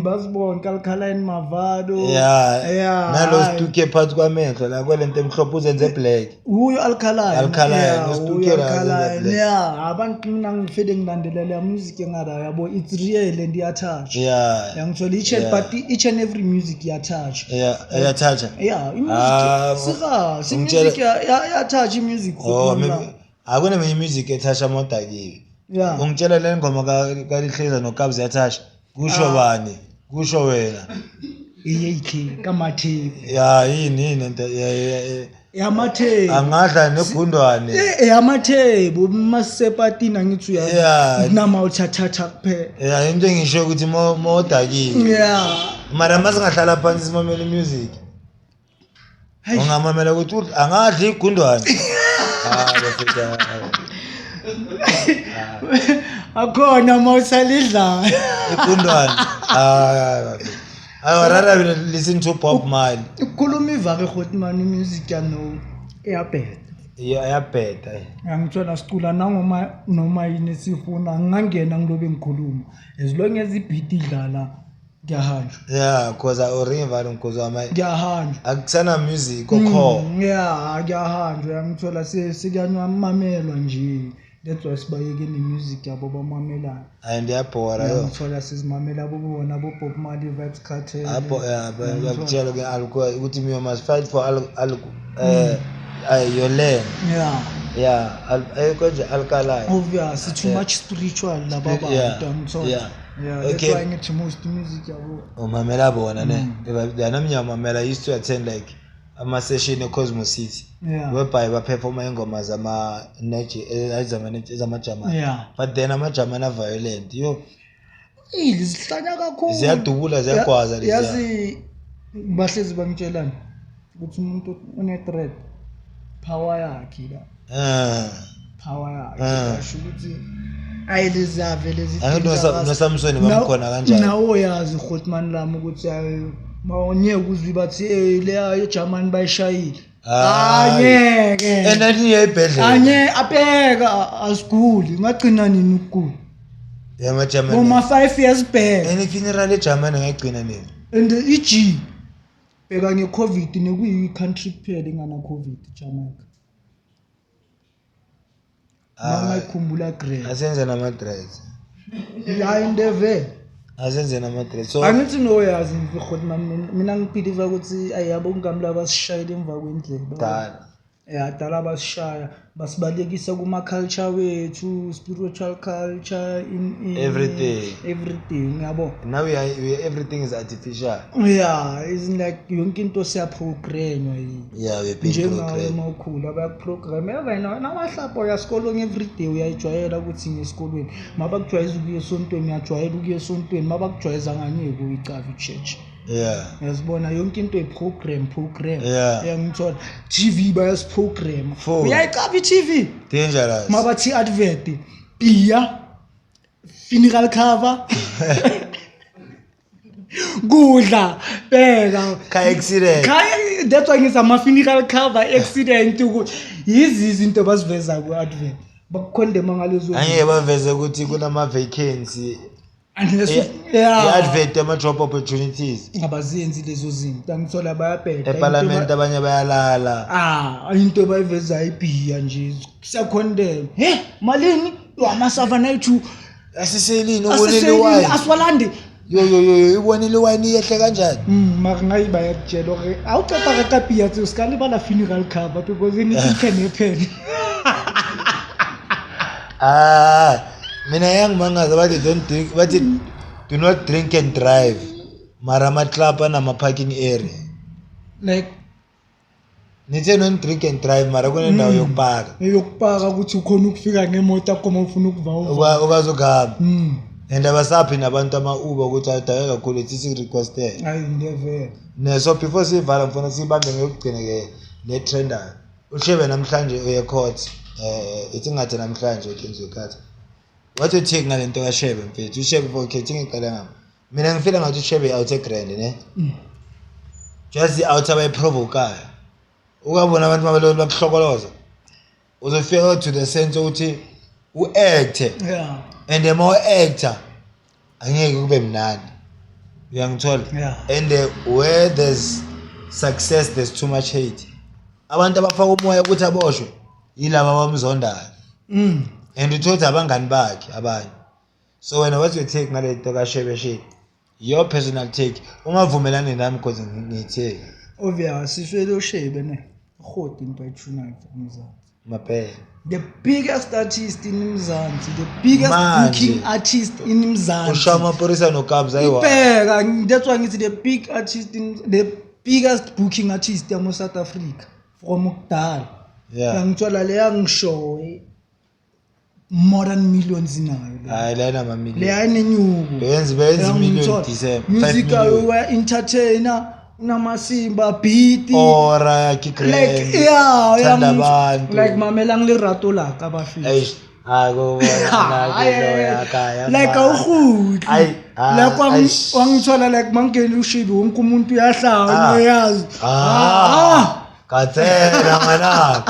Bazi bonke, Alkaline, Mavado. Yeah. Yeah. Nalo hayi. situke phakathi kwamehlo la kwelento emhlophe uzenze black. Uyo Alkaline. Alkaline, Yeah, usituke uyo la, uzenze Alkaline. black. Yeah, abantu mina ngifele ngilandelela leya music engada yabo. It's real and iyatouch. Yangithola each and but each and every music iyatouch. Yeah, iyatouch. Yeah, Ah, i-music sika, si music iyatouch i-music. Oh, Grootman, maybe akuneminye music etoucha modakiwe. Yeah. Ungitshela le ngoma kaLihleza noKabza yathasha. Kusho bani? Kusho wena. EAK kaMathebe. Ya, yini yini into ya. Yamathebe. Angadla negundwane. Yamathebe masepatini ngithi uyazi. Yeah. Kunama uthathatha kuphela. Yeah, into engisho ukuthi modakiwe. Yeah. Mara masingahlala phansi simamele music. Hey. Ungamamela ukuthi angadla igundwane. Ah, bafethu. Akhona mawusalidlayo. Igundwane. Ah, bafethu. I rather listen to Bob Marley. Ukukhuluma ivake Grootman, music yano iyabheda. Yeah, iyabheda. Ngangithola sicula nangoma noma yini esifuna, ngingangena ngilobe ngikhuluma. As long as i-beat idlala, kuyahanjwa. Yeah, cause I already vale because I'm Kuyahanjwa. akusana music okho. Yeah, kuyahanjwa, ngithola sekuyanwamamelwa nje. That's why sibayeke ne-music yabo bamamelana. And iyabhora yo. Ngithola sizimamela bobona bo Bob Marley, Vybz Kartel. Apho yeah, ngiyakutshela ke ukuthi you must fight for al your land. Yeah. Yeah, konje Alkaline. Obvious, too much spiritual laba bantu, angithola. Yeah. Yeah, that's Okay. why ngithi most music yabo. Umamela bona ne. Nami ngiyamamela, I used to attend like ama session e Cosmo City. Yeah. Whereby ba performa ingoma zama ezama German. Yeah. But then ama German are violent. Yo, Ili zihlanya kakhulu. ziyadubula, ziyagwaza leziya. Yazi bahlezi bangitshelana ukuthi umuntu une threat, power yakhe la. Ah. Power yakhe. Ah. Basho ukuthi ayi lezave lezi. Angithi noSamson bamkhona kanjani? Nawo yazi Grootman lami ukuthi ayi mawonyeke uzwi bathi leya eGermany bayishayile. Hayi. Angeke. And athi iyayibhedlela. Anye abheka asiguli, ngagcina nini ukugula? Yama German. Boma 5 years back. And funeral eGermany ngayigcina nini? And iG bheka nge-COVID, nekuyi country kuphela ingana COVID, Jamaica. Ah. Mangayikhumbula grand. Asenze nama dreads. Hayi indeve. Asenze nama dreads. So Angithi noyazi Grootman, mina ngibelieve ukuthi ayabo ngami laba sishayile emva kwendlela. dala. Ya, dala basishaya, basibalekisa kuma culture wethu, spiritual culture in Everything. Everything yabo. Now everything is artificial. Yeah, is like yonke into siyaprogramwa yini. Yeah, we're being Njengawe programmed. mawukhula bayakuprogram wena namahlapho uya esikolweni everyday, uyayijwayela ukuthi ngiye esikolweni. Mabakujwayeza ukuya esontweni, uyajwayela ukuya esontweni. Mabakujwayeza nganyeke uyicava i-church. Uyazibona yonke into i-program program. Uyangithola, TV bayasiprogram. Full. Uyayicava i-TV. Dangerous. Mabathi advert, biya, funeral cover, kudla, bheka. Car accident. Khaya, that's why ngithi ama-funeral cover, accident, ukuthi yizi izinto abaziveza ku-advert. Bakukhondema ngalezo. Angeke baveze ukuthi kunama-vacancy. Unless yeah. I-advert ama-job opportunities. Abazenzi lezo zinto, angithola bayabheda. Epalamende abanye bayalala. Ah, into abayivezayo ibhiya nje, siyakhondema. He, malini? Amasava nayi-two. Asiselini, ubonile Asiselini, iwayini. Asiwalandi. Yo yo yo yo, ibonile iwayini iyehle kanjani? Mara ngayi bayakutshela hore ha o qeta reka pia tseo, se ka lebala funeral cover because anything can happen. Ah, mina yangimangaza bathi don't drink, bathi do not drink and drive. Mara ama-club anama-parking area. Like Nithe don't drink and drive mara kunendawo yokupaka. Yokupaka ukuthi ukhona ukufika ngemoto yakho uma ufuna ukuva uva. Ukwazi ukuhamba. And abasaphi nabantu ama-Uber ukuthi awudake kakhulu ithi siku-requestele. Hayi never. Ne, so before siyivala ngifuna siyibambe ngeyokugcina ke le trendayo. Ushebe namhlanje uye court. Ithi ngathi namhlanje uKenzo Khatha. What you take ngale nto kaShebe mfethu? UShebe for okay, ngiqale ngami. Mina ngifila ngathi uShebe out e grand ne. Just out abayiprovokayo. Ukabona abantu mabelo bakuhlokoloza. Uzofika to the sense ukuthi u-act. Yeah. And the more actor angeke kube mnandi. Uyangithola? Yeah. And where there's success there's too much hate. Abantu abafaka umoya ukuthi aboshwe yilaba abamzondayo. And uthola abangani bakhe abanye. So wena what's your take ngale nto kaShebe Shebe? Your personal take. Ungavumelani nami because ngithe Obvious, iswele uShebe ne. Rhodi into ayithunayo eMzansi. Mapela. The biggest artist in Mzansi, the biggest Manje. booking artist in Mzansi. Ushaya amapholisa noKabza ayiwa. Ibheka, that's why ngithi the big artist in the biggest booking artist yamo South Africa from kudala. Yeah. Ngithola leya ngisho more than millions nayo le. Hayi lena ma million. Leya inenyuko. Benza million December. 5 Musical million. we entertainer unamasimba beat. Ora ki grand. Like yeah, Thanda abantu. like mamelang lerato la ka bafethu. Eish. Akubona Like awuhudli. Ayi, ah, Like eish. wangithola like mangena ushibi wonke umuntu uyahlala Ah. uyazi. Ah. Katsela ngwana.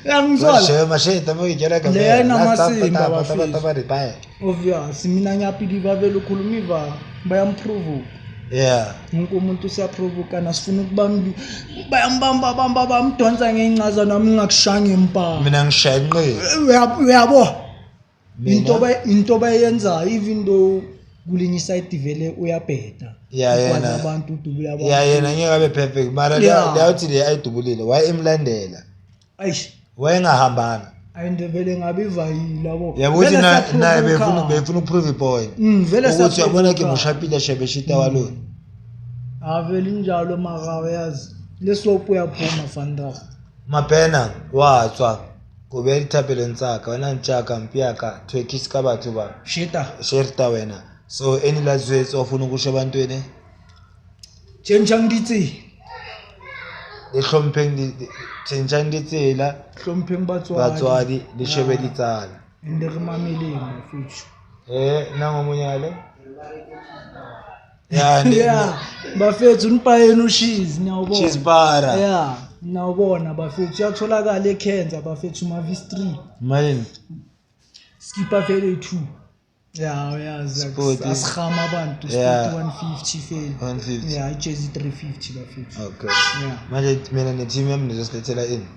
Uyangithola. Shema masheta mo ikela ka. Le ayinamasimba bafethu. Obvious mina ngiyabelieve vele ukhuluma iva bayamprove. Yeah. Wonke umuntu usiyaprovoka sifuna ukubamba bayambamba bamba bamdonsa ngeyincaza nami ngingakushaya ngempama. Mina ngishenqe. Uyabo. Into bayenzayo even though kulinye iside vele uyabheda. Yeah, Ukwazi yena. abantu udubula abantu. Yeah, yena ngeke abe perfect mara Yeah. leyawuthi le ayidubulile wayemlandela. Eish. Wayengahambanga. Ayinde vele ngabe ivayile yabo. Yabo ukuthi Vele naye siyaprovoka. befuna ukuprove ipoint. Vele Ukuthi uyabona ke siyaprovoka. mushapile shebe shita walona. Avele injalo mara uyazi. Lesopu uyaphuma vandag. Mapena wa tswa ko beya dithapelong tsa ka wena ntjaka mpiaka thwekisi ka batho ba Sheta. sherta wena. So any last words ofuna ukusho ebantwini? Tjhentjhang ditsela. Le hlompheng tjhentjhang ditsela. Hlompheng batswadi. Batswadi le shebe ditsala. Ende re mameleng bafethu. Nangomunye ngale? Yeah, Yeah, bafethu nipayeni ushizi niyawubona. Cheese para. Yeah, niyawubona bafethu uyatholakala eKenza bafethu Mavi Street. Malini? Skipper vele 2. Yeah, uyazi Sport, asihama abantu Yeah. sport 150 fele. 150. Yeah, ijezi 350 bafethu. Okay. Yeah. Manje mina ne-team yami nizosilethela ini?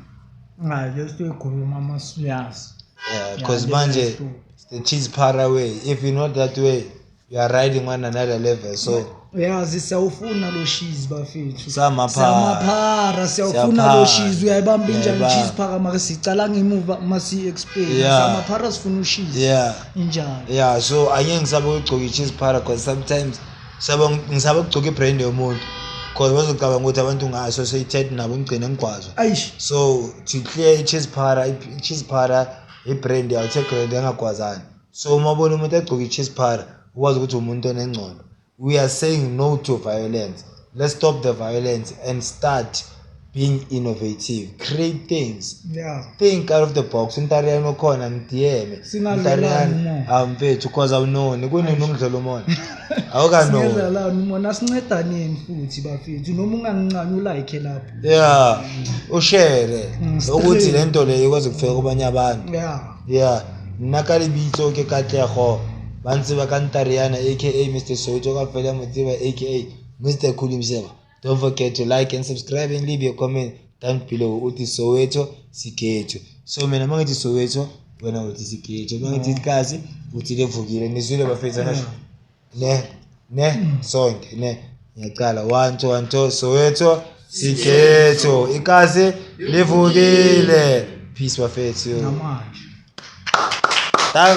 Hayi, just uyikhuluma amasiyazi. Yeah, because Yeah, manje leyo it's the cheese para way. If you're not that way, you are riding on another level. So Uyazi siyawufuna lo cheese bafethu. Samaphara. Samaphara siyawufuna lo Siyaphara. cheese uyayibamba injani Uyayibamba. cheese phara mara sicala ngemuva masi explain. Yeah. Samaphara sifuna ushizi. yeah. Injani? Yeah, so angeke ngisabe ukugcoka i-cheese para because sometimes ngisaba ukugcoka i-brand yomuntu because bazocabanga ukuthi abantu nga-associated nabo ngigcine ngigwazwa. Ayish. So to clear i-cheese para, i-cheese para i-brand yawo brand engagwazani. So uma ubona umuntu egcoka i-cheese para ukwazi ukuthi umuntu onengcondo. We are saying no to violence. Let's stop the violence and start being innovative. Create things. Yeah. Think out of the box. Untariyani okhona mdiyeme. Singadlalani umona. Amfethu cause awunoni kunini umdlalo umona. Awukanoni. Singadlalani umona sincedaneni futhi bafethu noma ungangincane ulike lapho. Yeah. Ushare Straight. ukuthi lento le ikwazi ukufika kubanye abantu. Yeah. Yeah, nna ka lebitso ke Katlego, ba ntse ba ka Ntariana aka Mr Soweto ka fela mo tseba aka Mr Cool himself. Don't forget to like and subscribe and leave your comment down below. Uthi Soweto Sikethu. So mina mangithi Soweto, wena uthi Sikethu. Mangithi Kasi, uthi Levukile. Nizwile bafethu anasho? Ne ne sonke ne. Ngiyaqala 1 2 1 2 Soweto Sikethu. Ikasi livukile. Peace bafethu. Namanje. Danko.